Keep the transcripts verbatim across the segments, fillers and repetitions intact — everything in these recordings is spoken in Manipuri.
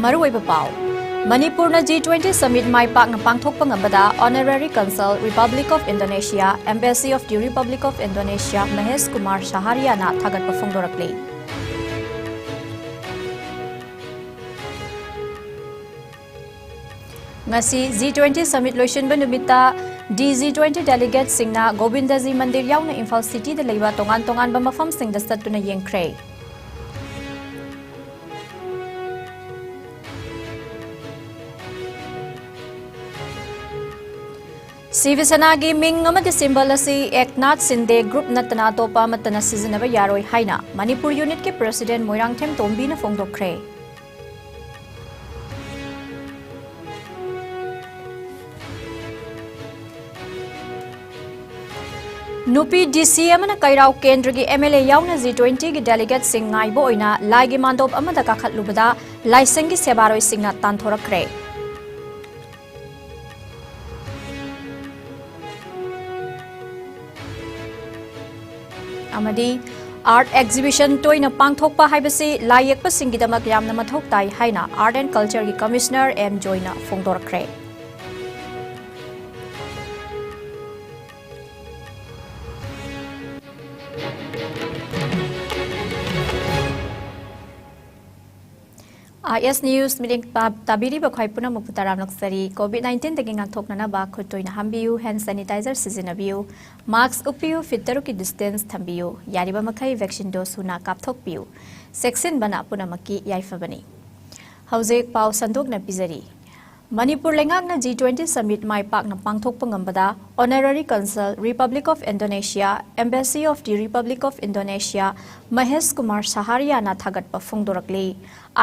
ꯃꯔꯨꯑꯣꯏꯕ ꯄꯥꯎ꯫ ꯃꯅꯤꯄꯨꯔꯅ G twenty Summit ꯃꯥꯏ ꯄꯥꯛꯅ ꯄꯥꯡꯊꯣꯛꯄ ꯉꯝꯕꯗ Honorary Consul, Republic of Indonesia, Embassy of the Republic of Indonesia, Mahesh Kumar ꯁꯍꯥꯔꯤꯌꯥꯅ ꯊꯥꯒꯠꯄ ꯐꯣꯡꯗꯣꯔꯛꯂꯤ꯫ ꯉꯁꯤ G twenty Summit ꯂꯣꯏꯁꯤꯟꯕ ꯅꯨꯃꯤꯠꯇ D G twenty delegateꯁꯤꯡꯅ ꯒꯣꯕꯤꯟꯗꯖꯤ ꯃꯟꯗꯤꯔ ꯌꯥꯎꯅ ꯏꯝꯐꯥꯜ cityꯗ ꯂꯩꯕ ꯇꯣꯉꯥꯟ ꯇꯣꯉꯥꯟꯕ ꯃꯐꯝꯁꯤꯡꯗ ꯆꯠꯇꯨꯅ ꯌꯦꯡꯈ꯭ꯔꯦ꯫ ꯁꯤꯕ ꯁꯦꯅꯥꯒꯤ ꯃꯤꯡ ꯑꯃꯗꯤ symbol ꯑꯁꯤ ꯑꯦꯛꯅꯥꯊ ꯁꯤꯟꯗꯦ group ꯅꯠꯇꯅ ꯑꯇꯣꯞꯄ ꯑꯃꯠꯇꯅ ꯁꯤꯖꯤꯟꯅꯕ ꯌꯥꯔꯣꯏ ꯍꯥꯏꯅ ꯃꯅꯤꯄꯨꯔ unitꯀꯤ president ꯃꯣꯏꯔꯥꯡꯊꯦꯝ ꯇꯣꯝꯕꯤꯅ ꯐꯣꯡꯗꯣꯛꯈ꯭ꯔꯦ꯫ ꯅꯨꯄꯤ D C ꯑꯃꯅ ꯀꯩꯔꯥꯎ ꯀꯦꯟꯗ꯭ꯔꯒꯤ M L A ꯌꯥꯎꯅ G twentyꯒꯤ delegateꯁꯤꯡ ꯉꯥꯏꯕ ꯑꯣꯏꯅ ꯂꯥꯏꯒꯤ ꯃꯥꯟꯗꯣꯞ ꯑꯃꯗ ꯀꯥꯈꯠꯂꯨꯕꯗ ꯂꯥꯏꯁꯪꯒꯤ ꯁꯦꯕꯥꯔꯣꯏꯁꯤꯡꯅ ꯇꯥꯟꯊꯣꯔꯛꯈ꯭ꯔꯦ꯫ ꯑꯃꯗꯤ art exhibition ꯇꯣꯏꯅ ꯄꯥꯡꯊꯣꯛꯄ ꯍꯥꯏꯕꯁꯤ ꯂꯥꯏ ꯌꯦꯛꯄꯁꯤꯡꯒꯤꯗꯃꯛ ꯌꯥꯝꯅ ꯃꯊꯧ ꯇꯥꯏ ꯍꯥꯏꯅ Art and Cultureꯒꯤ Commissioner M Joyꯅ ꯐꯣꯡꯗꯣꯔꯛꯈ꯭ꯔꯦ꯫ I S News ꯃꯤꯠꯌꯦꯡ ꯄꯥ-, ꯇꯥꯕꯤꯔꯤꯕ ꯈ꯭ꯋꯥꯏ ꯄꯨꯝꯅꯃꯛꯄꯨ ꯇꯔꯥꯝꯅ ꯑꯣꯛꯆꯔꯤ꯫ COVID nineteenꯗꯒꯤ ꯉꯥꯛꯊꯣꯛꯅꯅꯕ ꯈꯨꯠ ꯇꯣꯏꯅ ꯍꯥꯝꯕꯤꯌꯨ, hand sanitizer ꯁꯤꯖꯤꯟꯅꯕꯤꯌꯨ, mask ꯎꯞꯄꯤꯌꯨ, feet ꯇꯔꯨꯛꯀꯤ distance ꯊꯝꯕꯤꯌꯨ꯫ ꯌꯥꯔꯤꯕ ꯃꯈꯩ vaccine dose ꯁꯨꯅ ꯀꯥꯞꯊꯣꯛꯄꯤꯌꯨ꯫ ꯆꯦꯛꯁꯤꯟꯕꯅ ꯄꯨꯝꯅꯃꯛꯀꯤ ꯌꯥꯏꯐꯕꯅꯤ꯫ ꯍꯧꯖꯤꯛ ꯄꯥꯎ ꯁꯟꯗꯣꯛꯅ ꯄꯤꯖꯔꯤ꯫ ꯃꯅꯤꯄꯨꯔ ꯂꯩꯉꯥꯛꯅ G twenty Summit ꯃꯥꯏ ꯄꯥꯛꯅ ꯄꯥꯡꯊꯣꯛꯄ ꯉꯝꯕꯗ Honorary Consul, Republic of Indonesia, Embassy of the Republic of Indonesia, Mahesh Kumar ꯁꯍꯥꯔꯤꯌꯥꯅ ꯊꯥꯒꯠꯄ ꯐꯣꯡꯗꯣꯔꯛꯂꯤ꯫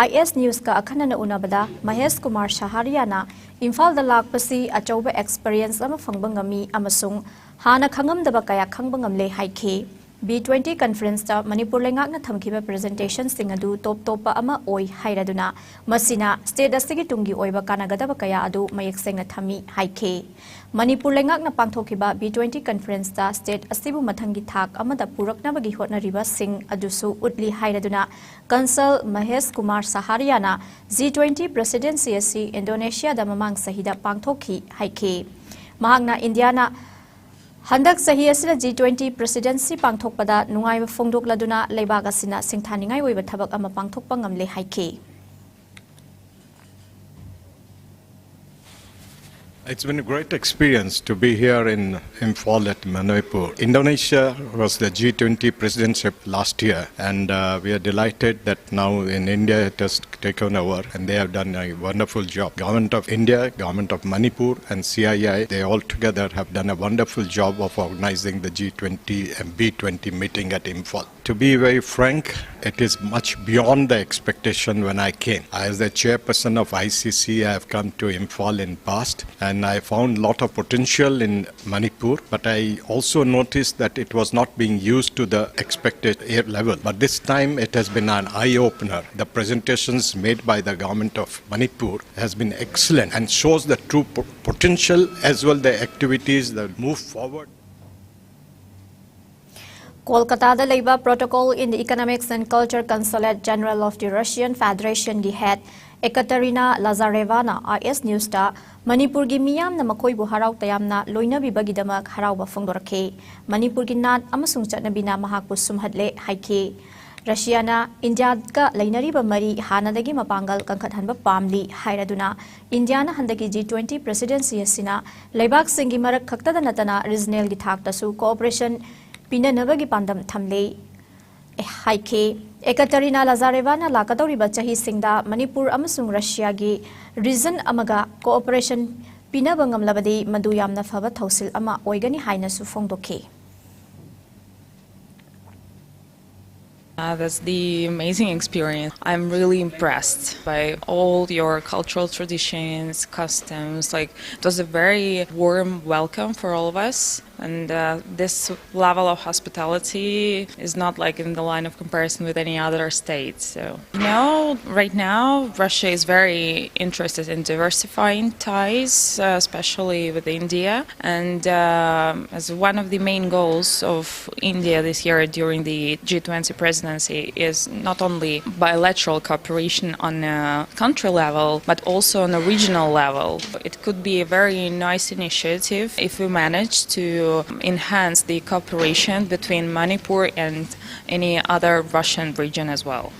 I S Newsꯀ ꯑꯈꯟꯅꯅ ꯎꯅꯕꯗ ꯃꯍꯦꯁ ꯀꯨꯃꯥꯔ ꯁꯍꯥꯔꯤꯌꯥꯅ ꯏꯝꯐꯥꯜꯗ ꯂꯥꯛꯄꯁꯤ ꯑꯆꯧꯕ experience ꯑꯃ ꯐꯪꯕ ꯉꯝꯃꯤ ꯑꯃꯁꯨꯡ ꯍꯥꯟꯅ ꯈꯪꯉꯝꯗꯕ ꯀꯌꯥ ꯈꯪꯕ ꯉꯝꯂꯦ ꯍꯥꯏꯈꯤ꯫ B twenty conferenceꯇ ꯃꯅꯤꯄꯨꯔ ꯂꯩꯉꯥꯛꯅ ꯊꯝꯈꯤꯕ presentationꯁꯤꯡ ꯑꯗꯨ ꯇꯣꯞ ꯇꯣꯞꯄ ꯑꯃ ꯑꯣꯏ ꯍꯥꯏꯔꯗꯨꯅ, ꯃꯁꯤꯅ state ꯑꯁꯤꯒꯤ ꯇꯨꯡꯒꯤ ꯑꯣꯏꯕ ꯀꯥꯟꯅꯒꯗꯕ ꯀꯌꯥ ꯑꯗꯨ ꯃꯌꯦꯛ ꯁꯦꯡꯅ ꯊꯝꯃꯤ ꯍꯥꯏꯈꯤ꯫ ꯃꯅꯤꯄꯨꯔ ꯂꯩꯉꯥꯛꯅ ꯄꯥꯡꯊꯣꯛꯈꯤꯕ B twenty conferenceꯇ state ꯑꯁꯤꯕꯨ ꯃꯊꯪꯒꯤ ꯊꯥꯛ ꯑꯃꯗ ꯄꯨꯔꯛꯅꯕꯒꯤ ꯍꯣꯠꯅꯔꯤꯕꯁꯤꯡ ꯑꯗꯨꯁꯨ ꯎꯠꯂꯤ ꯍꯥꯏꯔꯗꯨꯅ, Consul Mahesh Kumar ꯁꯍꯥꯔꯤꯌꯥꯅ G twenty presidency ꯑꯁꯤ ꯏꯟꯗꯣꯅꯦꯁꯤꯌꯥꯗ ꯃꯃꯥꯡ ꯆꯍꯤꯗ ꯄꯥꯡꯊꯣꯛꯈꯤ ꯍꯥꯏꯈꯤ꯫ ꯃꯍꯥꯛꯅ ꯏꯟꯗꯤꯌꯥꯅ ꯍꯟꯗꯛ ꯆꯍꯤ ꯑꯁꯤꯗ G twenty presidency ꯄꯥꯡꯊꯣꯛꯄꯗ ꯅꯨꯡꯉꯥꯏꯕ ꯐꯣꯡꯗꯣꯛꯂꯗꯨꯅ, ꯂꯩꯕꯥꯛ ꯑꯁꯤꯅ ꯁꯤꯡꯊꯥꯅꯤꯡꯉꯥꯏ ꯑꯣꯏꯕ ꯊꯕꯛ ꯑꯃ ꯄꯥꯡꯊꯣꯛꯄ ꯉꯝꯂꯦ ꯍꯥꯏꯈꯤ꯫ It's been a great experience to be here in Imphal at Manipur. Indonesia was the G twenty presidentship last year, and uh, we are delighted that now in India it has taken over, and they have done a wonderful job. Government of India, Government of Manipur, and C I I, they all together have done a wonderful job of organizing the G twenty and B twenty meeting at Imphal. To be very frank, it is much beyond the expectation when I came. As the chairperson of I C C, I have come to Imphal in past, and I found lot of potential in Manipur, but I also noticed that it was not being used to the expected level. But this time, it has been an eye-opener. The presentations made by the government of Manipur has been excellent and shows the true po- potential as well the activities that move forward. ꯀꯣꯜꯀꯇꯥꯗ ꯂꯩꯕ Protocol in the Economics and Culture Consulate General of the Russian Federationꯒꯤ head Ekaterina Lazarevana I S Newsꯇ ꯃꯅꯤꯄꯨꯔꯒꯤ ꯃꯤꯌꯥꯝꯅ ꯃꯈꯣꯏꯕꯨ ꯍꯔꯥꯎ ꯇꯌꯥꯝꯅ ꯂꯣꯏꯅꯕꯤꯕꯒꯤꯗꯃꯛ ꯍꯔꯥꯎꯕ ꯐꯣꯡꯗꯣꯔꯛꯈꯤ꯫ ꯃꯅꯤꯄꯨꯔꯒꯤ ꯅꯥꯠ ꯑꯃꯁꯨꯡ ꯆꯠꯅꯕꯤꯅ ꯃꯍꯥꯛꯄꯨ ꯁꯨꯝꯍꯠꯂꯦ ꯍꯥꯏꯈꯤ꯫ ꯔꯁꯤꯌꯥꯅ ꯏꯟꯗꯤꯌꯥꯒ ꯂꯩꯅꯔꯤꯕ ꯃꯔꯤ ꯍꯥꯟꯅꯗꯒꯤ ꯃꯄꯥꯡꯒꯜ ꯀꯟꯈꯠꯍꯟꯕ ꯄꯥꯝꯂꯤ ꯍꯥꯏꯔꯗꯨꯅ, ꯏꯟꯗꯤꯌꯥꯅ ꯍꯟꯗꯛꯀꯤ G twenty presidency ꯑꯁꯤꯅ ꯂꯩꯕꯥꯛꯁꯤꯡꯒꯤ ꯃꯔꯛ ꯈꯛꯇꯗ ꯅꯠꯇꯅ regionalꯒꯤ ꯊꯥꯛꯇꯁꯨ cooperation ꯄꯤꯅꯅꯕꯒꯤ ꯄꯥꯟꯗꯝ ꯊꯝꯂꯤ ꯍꯥꯏꯈꯤ꯫ ꯑꯦꯀꯥꯇꯔꯤꯅꯥ ꯂꯥꯖꯥꯔꯦꯚꯥꯅ ꯂꯥꯛꯀꯗꯧꯔꯤꯕ ꯆꯍꯤꯁꯤꯡꯗ ꯃꯅꯤꯄꯨꯔ ꯑꯃꯁꯨꯡ ꯔꯁꯤꯌꯥꯒꯤ region ꯑꯃꯒ cooperation ꯄꯤꯅꯕ ꯉꯝꯂꯕꯗꯤ ꯃꯗꯨ ꯌꯥꯝꯅ ꯐꯕ ꯊꯧꯁꯤꯜ ꯑꯃ ꯑꯣꯏꯒꯅꯤ ꯍꯥꯏꯅꯁꯨ ꯐꯣꯡꯗꯣꯛꯈꯤ꯫ Uh, that's the amazing experience. I'm really impressed by all your cultural traditions, customs. Like, it was a very warm welcome for all of us. And uh, this level of hospitality is not like in the line of comparison with any other states. So, you know, right now, Russia is very interested in diversifying ties, uh, especially with India. And um as one of the main goals of India this year during the G twenty presidency is not only bilateral cooperation on a country level, but also on a regional level. It could be a very nice initiative if we manage to enhance the cooperation between Manipur and any other Russian region as well.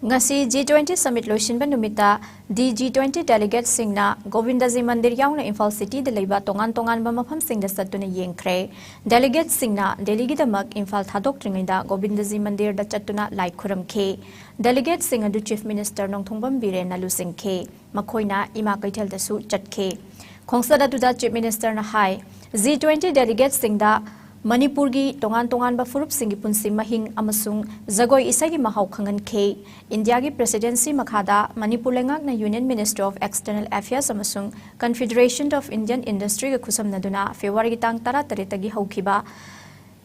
ꯉꯁꯤ G twenty summit ꯂꯣꯏꯁꯤꯟꯕ ꯅꯨꯃꯤꯠꯇ ꯗꯤ G twenty delegateꯁꯤꯡꯅ ꯒꯣꯕꯤꯟꯗꯖꯤ ꯃꯟꯗꯤꯔ ꯌꯥꯎꯅ ꯏꯝꯐꯥꯜ cityꯗ ꯂꯩꯕ ꯇꯣꯉꯥꯟ ꯇꯣꯉꯥꯟꯕ ꯃꯐꯝꯁꯤꯡꯗ ꯆꯠꯇꯨꯅ ꯌꯦꯡꯈ꯭ꯔꯦ꯫ Delegateꯁꯤꯡꯅ ꯗꯦꯜꯂꯤꯒꯤꯗꯃꯛ ꯏꯝꯐꯥꯜ ꯊꯥꯗꯣꯛꯇ꯭ꯔꯤꯉꯩꯗ ꯒꯣꯕꯤꯟꯗꯖꯤ ꯃꯟꯗꯤꯔꯗ ꯆꯠꯇꯨꯅ ꯂꯥꯏ ꯈꯨꯔꯨꯝꯈꯤ꯫ Delegateꯁꯤꯡ ꯑꯗꯨ Chief Ministerꯅꯣꯡꯊꯣꯝꯕꯝ ꯕꯤꯔꯦꯟꯅ ꯂꯨꯆꯤꯡꯈꯤ꯫ ꯃꯈꯣꯏꯅ ꯏꯃꯥ ꯀꯩꯊꯦꯜꯗꯁꯨ ꯆꯠꯈꯤ꯫ ꯈꯣꯡꯆꯠ ꯑꯗꯨꯗ Chief Ministerꯅ ꯍꯥꯏ, G twenty delegateꯁꯤꯡꯗ ꯃꯅꯤꯄꯨꯔꯒꯤ ꯇꯣꯉꯥꯟ ꯇꯣꯉꯥꯟꯕ ꯐꯨꯔꯨꯞꯁꯤꯡꯒꯤ ꯄꯨꯟꯁꯤ ꯃꯍꯤꯡ ꯑꯃꯁꯨꯡ ꯖꯒꯣꯏ ꯏꯁꯩꯒꯤ ꯃꯍꯥꯎ ꯈꯪꯍꯟꯈꯤ꯫ ꯏꯟꯗꯤꯌꯥꯒꯤ presidency ꯃꯈꯥꯗ ꯃꯅꯤꯄꯨꯔ ꯂꯩꯉꯥꯛꯅ Union Ministry of External Affairs ꯑꯃꯁꯨꯡ Confederation of Indian Industryꯒ ꯈꯨꯠꯁꯝꯅꯗꯨꯅ Februaryꯒꯤ ꯇꯥꯡ ꯇꯔꯥꯇꯔꯦꯠꯇꯒꯤ ꯍꯧꯈꯤꯕ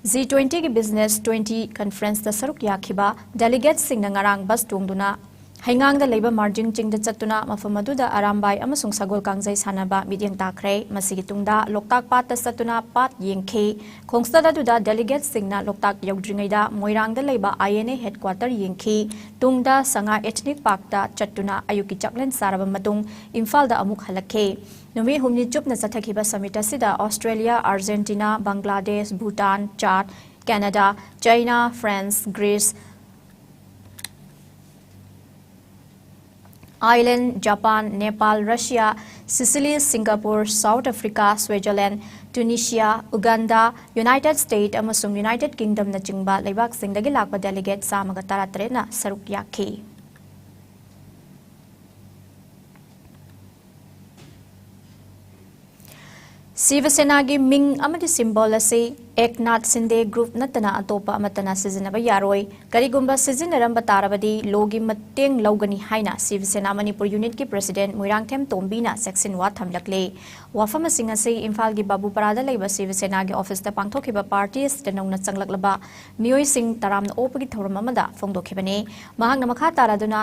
G twentyꯒꯤ Business twenty conferenceꯇ ꯁꯔꯨꯛ ꯌꯥꯈꯤꯕ delegateꯁꯤꯡꯅ ꯉꯔꯥꯡ bus ꯇꯣꯡꯗꯨꯅ ꯍꯩꯉꯥꯡꯗ ꯂꯩꯕ ꯃꯥꯔꯖꯤꯡ ꯆꯤꯡꯗ ꯆꯠꯇꯨꯅ ꯃꯐꯝ ꯑꯗꯨꯗ ꯑꯔꯥꯝꯕꯥꯏ ꯑꯃꯁꯨꯡ ꯁꯒꯣꯜ ꯀꯥꯡꯖꯩ ꯁꯥꯟꯅꯕ ꯃꯤꯠꯌꯦꯡ ꯇꯥꯈ꯭ꯔꯦ꯫ ꯃꯁꯤꯒꯤ ꯇꯨꯡꯗ ꯂꯣꯛꯇꯥꯛ ꯄꯥꯠꯇ ꯆꯠꯇꯨꯅ ꯄꯥꯠ ꯌꯦꯡꯈꯤ꯫ ꯈꯣꯡꯆꯠ ꯑꯗꯨꯗ delegateꯁꯤꯡꯅ ꯂꯣꯛꯇꯥꯛ ꯌꯧꯗ꯭ꯔꯤꯉꯩꯗ ꯃꯣꯏꯔꯥꯡꯗ ꯂꯩꯕ INA headquarter ꯌꯦꯡꯈꯤ꯫ ꯇꯨꯡꯗ ꯁꯉꯥꯏ Ethnic Parkꯇ ꯆꯠꯇꯨꯅ ꯑꯌꯨꯛꯀꯤ ꯆꯥꯛꯂꯦꯟ ꯆꯥꯔꯕ ꯃꯇꯨꯡ ꯏꯝꯐꯥꯜꯗ ꯑꯃꯨꯛ ꯍꯜꯂꯛꯈꯤ꯫ ꯅꯨꯃꯤꯠ ꯍꯨꯝꯅꯤ ꯆꯨꯞꯅ ꯆꯠꯊꯈꯤꯕ summit ꯑꯁꯤꯗ Australia, Argentina, Bangladesh, Bhutan, Chad, Canada, China, France, Greece, Ireland, Japan, Nepal, Russia, Seychelles, Singapore, South Africa, Switzerland, Tunisia, Uganda, United States ꯑꯃꯁꯨꯡ United Kingdomꯅꯆꯤꯡꯕ ꯂꯩꯕꯥꯛꯁꯤꯡꯗꯒꯤ ꯂꯥꯛꯄ delegate ꯆꯥꯝꯃꯒ ꯇꯔꯥꯇꯔꯦꯠꯅ ꯁꯔꯨꯛ ꯌꯥꯈꯤ꯫ ꯁꯤꯕ ꯁꯦꯅꯥꯒꯤ ꯃꯤꯡ ꯑꯃꯗꯤ ꯁꯤꯝꯕꯣꯜ ꯑꯁꯤ ꯑꯦꯛꯅꯥꯊ ꯁꯤꯟꯗꯦ ꯒ꯭ꯔꯨꯞ ꯅꯠꯇꯅ ꯑꯇꯣꯞꯄ ꯑꯃꯠꯇꯅ ꯁꯤꯖꯤꯟꯅꯕ ꯌꯥꯔꯣꯏ꯫ ꯀꯔꯤꯒꯨꯝꯕ ꯁꯤꯖꯤꯟꯅꯔꯝꯕ ꯇꯥꯔꯕꯗꯤ ꯂꯣꯒꯤ ꯃꯇꯦꯡ ꯂꯧꯒꯅꯤ ꯍꯥꯏꯅ ꯁꯤꯕ ꯁꯦꯅꯥ ꯃꯅꯤꯄꯨꯔ ꯌꯨꯅꯤꯠꯀꯤ ꯄ꯭ꯔꯁꯤꯗꯦꯟꯠ ꯃꯣꯏꯔꯥꯡꯊꯦꯝ ꯇꯣꯝꯕꯤꯅ ꯆꯦꯛꯁꯤꯟꯋꯥ ꯊꯝꯂꯛꯂꯦ꯫ ꯋꯥꯐꯝ ꯑꯁꯤꯡ ꯑꯁꯤ ꯏꯝꯐꯥꯜꯒꯤ ꯕꯥꯕꯨꯄꯥꯔꯥꯗ ꯂꯩꯕ ꯁꯤꯕ ꯁꯦꯅꯥꯒꯤ ꯑꯣꯐꯤꯁꯇ ꯄꯥꯡꯊꯣꯛꯈꯤꯕ ꯄꯥꯔꯇꯤ ꯑꯁꯤꯗ ꯅꯧꯅ ꯆꯪꯂꯛꯂꯕ ꯃꯤꯑꯣꯏꯁꯤꯡ ꯇꯔꯥꯝꯅ ꯑꯣꯛꯄꯒꯤ ꯊꯧꯔꯝ ꯑꯃꯗ ꯐꯣꯡꯗꯣꯛꯈꯤꯕꯅꯤ꯫ ꯃꯍꯥꯛꯅ ꯃꯈꯥ ꯇꯥꯔꯗꯨꯅ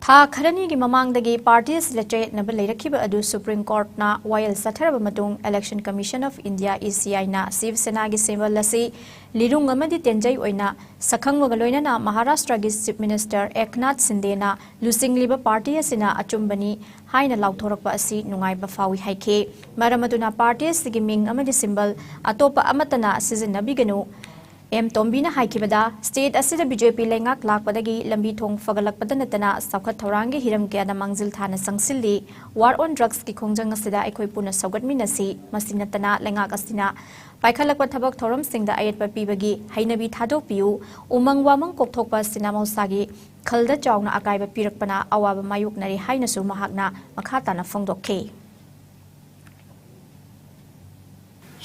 ꯊꯥ ꯈꯔꯅꯤꯒꯤ ꯃꯃꯥꯡꯗꯒꯤ ꯄꯥꯔꯇꯤ ꯑꯁꯤꯗ ꯆꯌꯦꯠꯅꯕ ꯂꯩꯔꯛꯈꯤꯕ ꯑꯗꯨ ꯁꯨꯄ꯭ꯔꯤꯝ ꯀꯣꯔꯠꯅ ꯋꯥꯌꯦꯜ ꯆꯠꯊꯔꯕ ꯃꯇꯨꯡ, Election Commission of India, E C I, ꯅ ꯁꯤꯕ ꯁꯦꯅꯥꯒꯤ ꯁꯤꯝꯕꯣꯜ ꯑꯁꯤ ꯂꯤꯔꯨꯡ ꯑꯃꯗꯤ ꯇꯦꯟꯖꯩ ꯑꯣꯏꯅ ꯁꯛꯈꯪꯕꯒ ꯂꯣꯏꯅꯅ ꯃꯍꯥꯔꯥꯁꯇ꯭ꯔꯒꯤ ꯆꯤꯐ ꯃꯤꯅꯤꯁꯇꯔ ꯑꯦꯛꯅꯥꯊ ꯁꯤꯟꯗꯦꯅ ꯂꯨꯆꯤꯡꯂꯤꯕ ꯄꯥꯔꯇꯤ ꯑꯁꯤꯅ ꯑꯆꯨꯝꯕꯅꯤ ꯍꯥꯏꯅ ꯂꯥꯎꯊꯣꯔꯛꯄ ꯑꯁꯤ ꯅꯨꯡꯉꯥꯏꯕ ꯐꯥꯎꯏ ꯍꯥꯏꯈꯤ꯫ ꯃꯔꯝ ꯑꯗꯨꯅ ꯄꯥꯔꯇꯤ ꯑꯁꯤꯒꯤ ꯃꯤꯡ ꯑꯃꯗꯤ ꯁꯤꯝꯕꯜ ꯑꯇꯣꯞꯄ ꯑꯃꯠꯇꯅ ꯁꯤꯖꯤꯟꯅꯕꯤꯒꯅꯨ꯫ ꯑꯦꯝ ꯇꯣꯝꯕꯤꯅ ꯍꯥꯏꯈꯤꯕꯗ, ꯁ꯭ꯇꯦꯠ ꯑꯁꯤꯗ ꯕꯤ ꯖꯦ ꯄꯤ ꯂꯩꯉꯥꯛ ꯂꯥꯛꯄꯗꯒꯤ ꯂꯝꯕꯤ ꯊꯣꯡ ꯐꯒꯠꯂꯛꯄꯗ ꯅꯠꯇꯅ ꯆꯥꯎꯈꯠ ꯊꯧꯔꯥꯡꯒꯤ ꯍꯤꯔꯝ ꯀꯌꯥꯗ ꯃꯥꯡꯖꯤꯜ ꯊꯥꯅ ꯆꯪꯁꯤꯜꯂꯤ꯫ War on Drugsꯀꯤ ꯈꯣꯡꯖꯪ ꯑꯁꯤꯗ ꯑꯩꯈꯣꯏ ꯄꯨꯟꯅ ꯁꯧꯒꯠꯃꯤꯟꯅꯁꯤ꯫ ꯃꯁꯤ ꯅꯠꯇꯅ ꯂꯩꯉꯥꯛ ꯑꯁꯤꯅ ꯄꯥꯏꯈꯠꯂꯛꯄ ꯊꯕꯛ ꯊꯧꯔꯝꯁꯤꯡꯗ ꯑꯌꯦꯠꯄ ꯄꯤꯕꯒꯤ ꯍꯩꯅꯕꯤ ꯊꯥꯗꯣꯛꯄꯤꯌꯨ꯫ ꯎꯃꯪ ꯋꯥꯃꯪ ꯀꯣꯛꯊꯣꯛꯄ ꯑꯁꯤꯅ ꯃꯍꯧꯁꯥꯒꯤ ꯈꯜꯗ ꯆꯥꯎꯅ ꯑꯀꯥꯏꯕ ꯄꯤꯔꯛꯄꯅ ꯑꯋꯥꯕ ꯃꯥꯌꯣꯛꯅꯔꯤ ꯍꯥꯏꯅꯁꯨ ꯃꯍꯥꯛꯅ ꯃꯈꯥ ꯇꯥꯅ ꯐꯣꯡꯗꯣꯛꯈꯤ꯫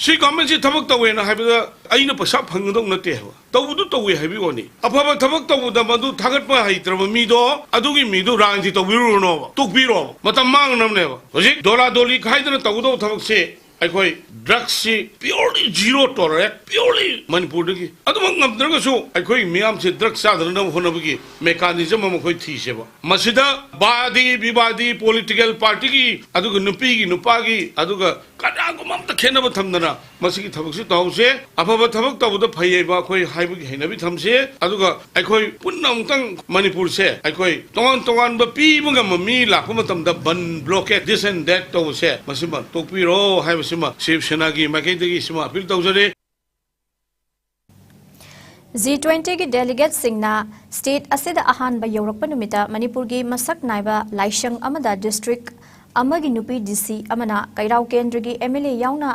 ꯁꯤ ꯒꯚꯔꯟꯃꯦꯟꯠꯁꯤ ꯊꯕꯛ ꯇꯧꯋꯦꯅ ꯍꯥꯏꯕꯗ ꯑꯩꯅ ꯄꯩꯁꯥ ꯐꯪꯒꯗꯧ ꯅꯠꯇꯦ ꯍꯥꯏꯕ꯫ ꯇꯧꯕꯗꯨ ꯇꯧꯋꯦ ꯍꯥꯏꯕꯒꯤ ꯋꯥꯅꯤ꯫ ꯑꯐꯕ ꯊꯕꯛ ꯇꯧꯕꯗ ꯃꯗꯨ ꯊꯥꯒꯠꯄ ꯍꯩꯇ꯭ꯔꯕ ꯃꯤꯗꯣ, ꯑꯗꯨꯒꯤ ꯃꯤꯗꯨ ꯔꯥꯖꯅꯤꯇꯤ ꯇꯧꯕꯤꯔꯨꯔꯅꯣꯕ, ꯇꯣꯛꯄꯤꯔꯣꯕ꯫ ꯃꯇꯝ ꯃꯥꯡꯅꯕꯅꯦꯕ꯫ ꯍꯧꯖꯤꯛ ꯗꯣꯂꯥ ꯗꯣꯂꯤ ꯈꯥꯏꯗꯅ ꯇꯧꯒꯗꯧꯕ ꯊꯕꯛꯁꯦ ꯑꯩꯈꯣꯏ ꯗ꯭ꯔꯒꯁꯁꯤ purely zero tolerance, purely ꯃꯅꯤꯄꯨꯔꯗꯒꯤ꯫ ꯑꯗꯨꯃꯛ ꯉꯝꯗ꯭ꯔꯒꯁꯨ ꯑꯩꯈꯣꯏ ꯃꯤꯌꯥꯝꯁꯦ ꯗ꯭ꯔꯒ ꯆꯥꯗꯅꯕ ꯍꯣꯠꯅꯕꯒꯤ mechanism ꯑꯃ ꯑꯩꯈꯣꯏ ꯊꯤꯁꯦꯕ꯫ ꯃꯁꯤꯗ ꯕꯥꯗꯤ ꯕꯤꯕꯥꯗꯤ political partyꯒꯤ, ꯑꯗꯨꯒ ꯅꯨꯄꯤꯒꯤ ꯅꯨꯄꯥꯒꯤ, ꯑꯗꯨꯒ ꯀꯅꯥꯒꯨꯝꯕ ꯑꯝꯇ ꯈꯦꯠꯅꯕ ꯊꯝꯗꯅ ꯃꯁꯤꯒꯤ ꯊꯕꯛꯁꯤ ꯇꯧꯍꯧꯁꯦ꯫ ꯑꯐꯕ ꯊꯕꯛ ꯇꯧꯕꯗ ꯐꯩ ꯍꯥꯏꯕ ꯑꯩꯈꯣꯏ ꯍꯥꯏꯕꯒꯤ ꯍꯩꯅꯕꯤ ꯊꯝꯁꯦ꯫ ꯑꯗꯨꯒ ꯑꯩꯈꯣꯏ ꯄꯨꯟꯅ ꯑꯃꯨꯛꯇꯪ ꯃꯅꯤꯄꯨꯔꯁꯦ ꯑꯩꯈꯣꯏ ꯇꯣꯉꯥꯟ ꯇꯣꯉꯥꯟꯕ ꯄꯤꯕ ꯉꯝꯕ ꯃꯤ ꯂꯥꯛꯄ ꯃꯇꯝꯗ ꯕꯟ, blockade, this and that ꯇꯧꯕꯁꯦ ꯃꯁꯤꯃ ꯇꯣꯛꯄꯤꯔꯣ ꯍꯥꯏꯕꯁꯤꯃ ꯁꯤꯕ ꯁꯦꯅꯥꯒꯤ ꯃꯥꯏꯀꯩꯗꯒꯤ ꯁꯤꯃ appeal ꯇꯧꯖꯔꯤ꯫ ꯖꯤ ꯇ꯭ꯋꯦꯟꯇꯤꯒꯤ delegateꯁꯤꯡꯅ ꯁ꯭ꯇꯦꯠ ꯑꯁꯤꯗ ꯑꯍꯥꯟꯕ ꯌꯧꯔꯛꯄ ꯅꯨꯃꯤꯠꯇ ꯃꯅꯤꯄꯨꯔꯒꯤ ꯃꯁꯛ ꯅꯥꯏꯕ ꯂꯥꯏꯁꯪ ꯑꯃꯗ district ꯑꯃꯒꯤ ꯅꯨꯄꯤ ꯗꯤ ꯁꯤ ꯑꯃꯅ ꯀꯩꯔꯥꯎ ꯀꯦꯟꯗ꯭ꯔꯒꯤ ꯑꯦꯝ ꯑꯦꯜ ꯑꯦ ꯌꯥꯎꯅ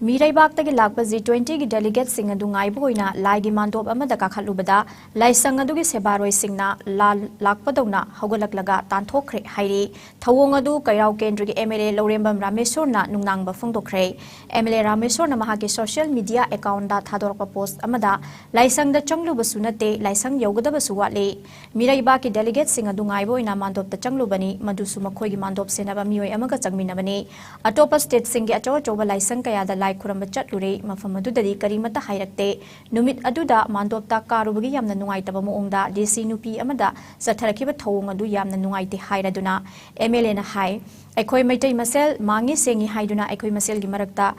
ꯃꯤꯔꯩꯕꯥꯛꯇꯒꯤ ꯂꯥꯛꯄ ꯖꯤ ꯇ꯭ꯋꯦꯟꯇꯤꯒꯤ ꯗꯦꯂꯤꯒꯦꯠꯁꯤꯡ ꯑꯗꯨ ꯉꯥꯏꯕ ꯑꯣꯏꯅ ꯂꯥꯏꯒꯤ ꯃꯥꯟꯗꯣꯞ ꯑꯃꯗ ꯀꯥꯈꯠꯂꯨꯕꯗ ꯂꯥꯏꯁꯪ ꯑꯗꯨꯒꯤ ꯁꯦꯕꯥꯔꯣꯏꯁꯤꯡꯅ ꯂꯥ ꯂꯥꯛꯄꯗꯧꯅ ꯍꯧꯒꯠꯂꯛꯂꯒ ꯇꯥꯟꯊꯣꯛꯈ꯭ꯔꯦ ꯍꯥꯏꯔꯤ꯫ ꯊꯧꯑꯣꯡ ꯑꯗꯨ ꯀꯩꯔꯥꯎ ꯀꯦꯟꯗ꯭ꯔꯒꯤ ꯑꯦꯝ ꯑꯦꯜ ꯑꯦ ꯂꯧꯔꯦꯝꯕꯝ ꯔꯥꯃꯦꯁꯣꯔꯅ ꯅꯨꯡꯅꯥꯡꯕ ꯐꯣꯡꯗꯣꯛꯈ꯭ꯔꯦ꯫ ꯑꯦꯝ ꯑꯦꯜ ꯑꯦ ꯔꯥꯃꯦꯁꯣꯔꯅ ꯃꯍꯥꯛꯀꯤ ꯁꯣꯁꯤꯌꯦꯜ ꯃꯤꯗꯤꯌꯥ ꯑꯦꯀꯥꯎꯟꯗ ꯊꯥꯗꯣꯔꯛꯄ ꯄꯣꯁ꯭ꯠ ꯑꯃꯗ, "ꯂꯥꯏꯁꯪꯗ ꯆꯪꯂꯨꯕꯁꯨ ꯅꯠꯇꯦ, ꯂꯥꯏꯁꯪ ꯌꯧꯒꯗꯕꯁꯨ ꯋꯥꯠꯂꯤ꯫ ꯃꯤꯔꯩꯕꯥꯛꯀꯤ ꯗꯦꯂꯤꯒꯦꯠꯁꯤꯡ ꯑꯗꯨ ꯉꯥꯏꯕ ꯑꯣꯏꯅ ꯃꯥꯟꯗꯣꯞꯇ ꯆꯪꯂꯨꯕꯅꯤ, ꯃꯗꯨꯁꯨ ꯃꯈꯣꯏꯒꯤ ꯃꯥꯟꯗꯣꯞ ꯁꯦꯟꯅꯕ ꯃꯤꯑꯣꯏ ꯑꯃꯒ ꯆꯪꯃꯤꯟꯅꯕꯅꯤ꯫ ꯑꯇꯣꯞꯄ ꯁ꯭ꯇꯦꯠꯁꯤꯡꯒꯤ ꯑꯆꯧ ꯑꯆꯧꯕ ꯂꯥꯏꯁꯪ ꯀꯌꯥꯗ ꯂꯥꯏ ꯈꯨꯔꯝꯕ ꯆꯠꯂꯨꯔꯦ, ꯃꯐꯝ ꯑꯗꯨꯗꯗꯤ ꯀꯔꯤꯃꯠꯇ ꯍꯥꯏꯔꯛꯇꯦ꯫ ꯅꯨꯃꯤꯠ ꯑꯗꯨꯗ ꯃꯥꯟꯗꯣꯞꯇ ꯀꯥꯔꯨꯕꯒꯤ ꯌꯥꯝꯅ ꯅꯨꯡꯉꯥꯏꯇꯕ ꯃꯑꯣꯡꯗ ꯗꯤ ꯁꯤ ꯅꯨꯄꯤ ꯑꯃꯗ ꯆꯠꯊꯔꯛꯈꯤꯕ ꯊꯧꯑꯣꯡ ꯑꯗꯨ ꯌꯥꯝꯅ ꯅꯨꯡꯉꯥꯏꯇꯦ" ꯍꯥꯏꯔꯗꯨꯅ ꯑꯦꯝ ꯑꯦꯜ ꯑꯦꯅ ꯍꯥꯏ, "ꯑꯩꯈꯣꯏ ꯃꯩꯇꯩ ꯃꯁꯦꯜ ꯃꯥꯡꯉꯤ ꯁꯦꯡꯉꯤ ꯍꯥꯏꯗꯨꯅ ꯑꯩꯈꯣꯏ ꯃꯁꯦꯜꯒꯤ ꯃꯔꯛꯇ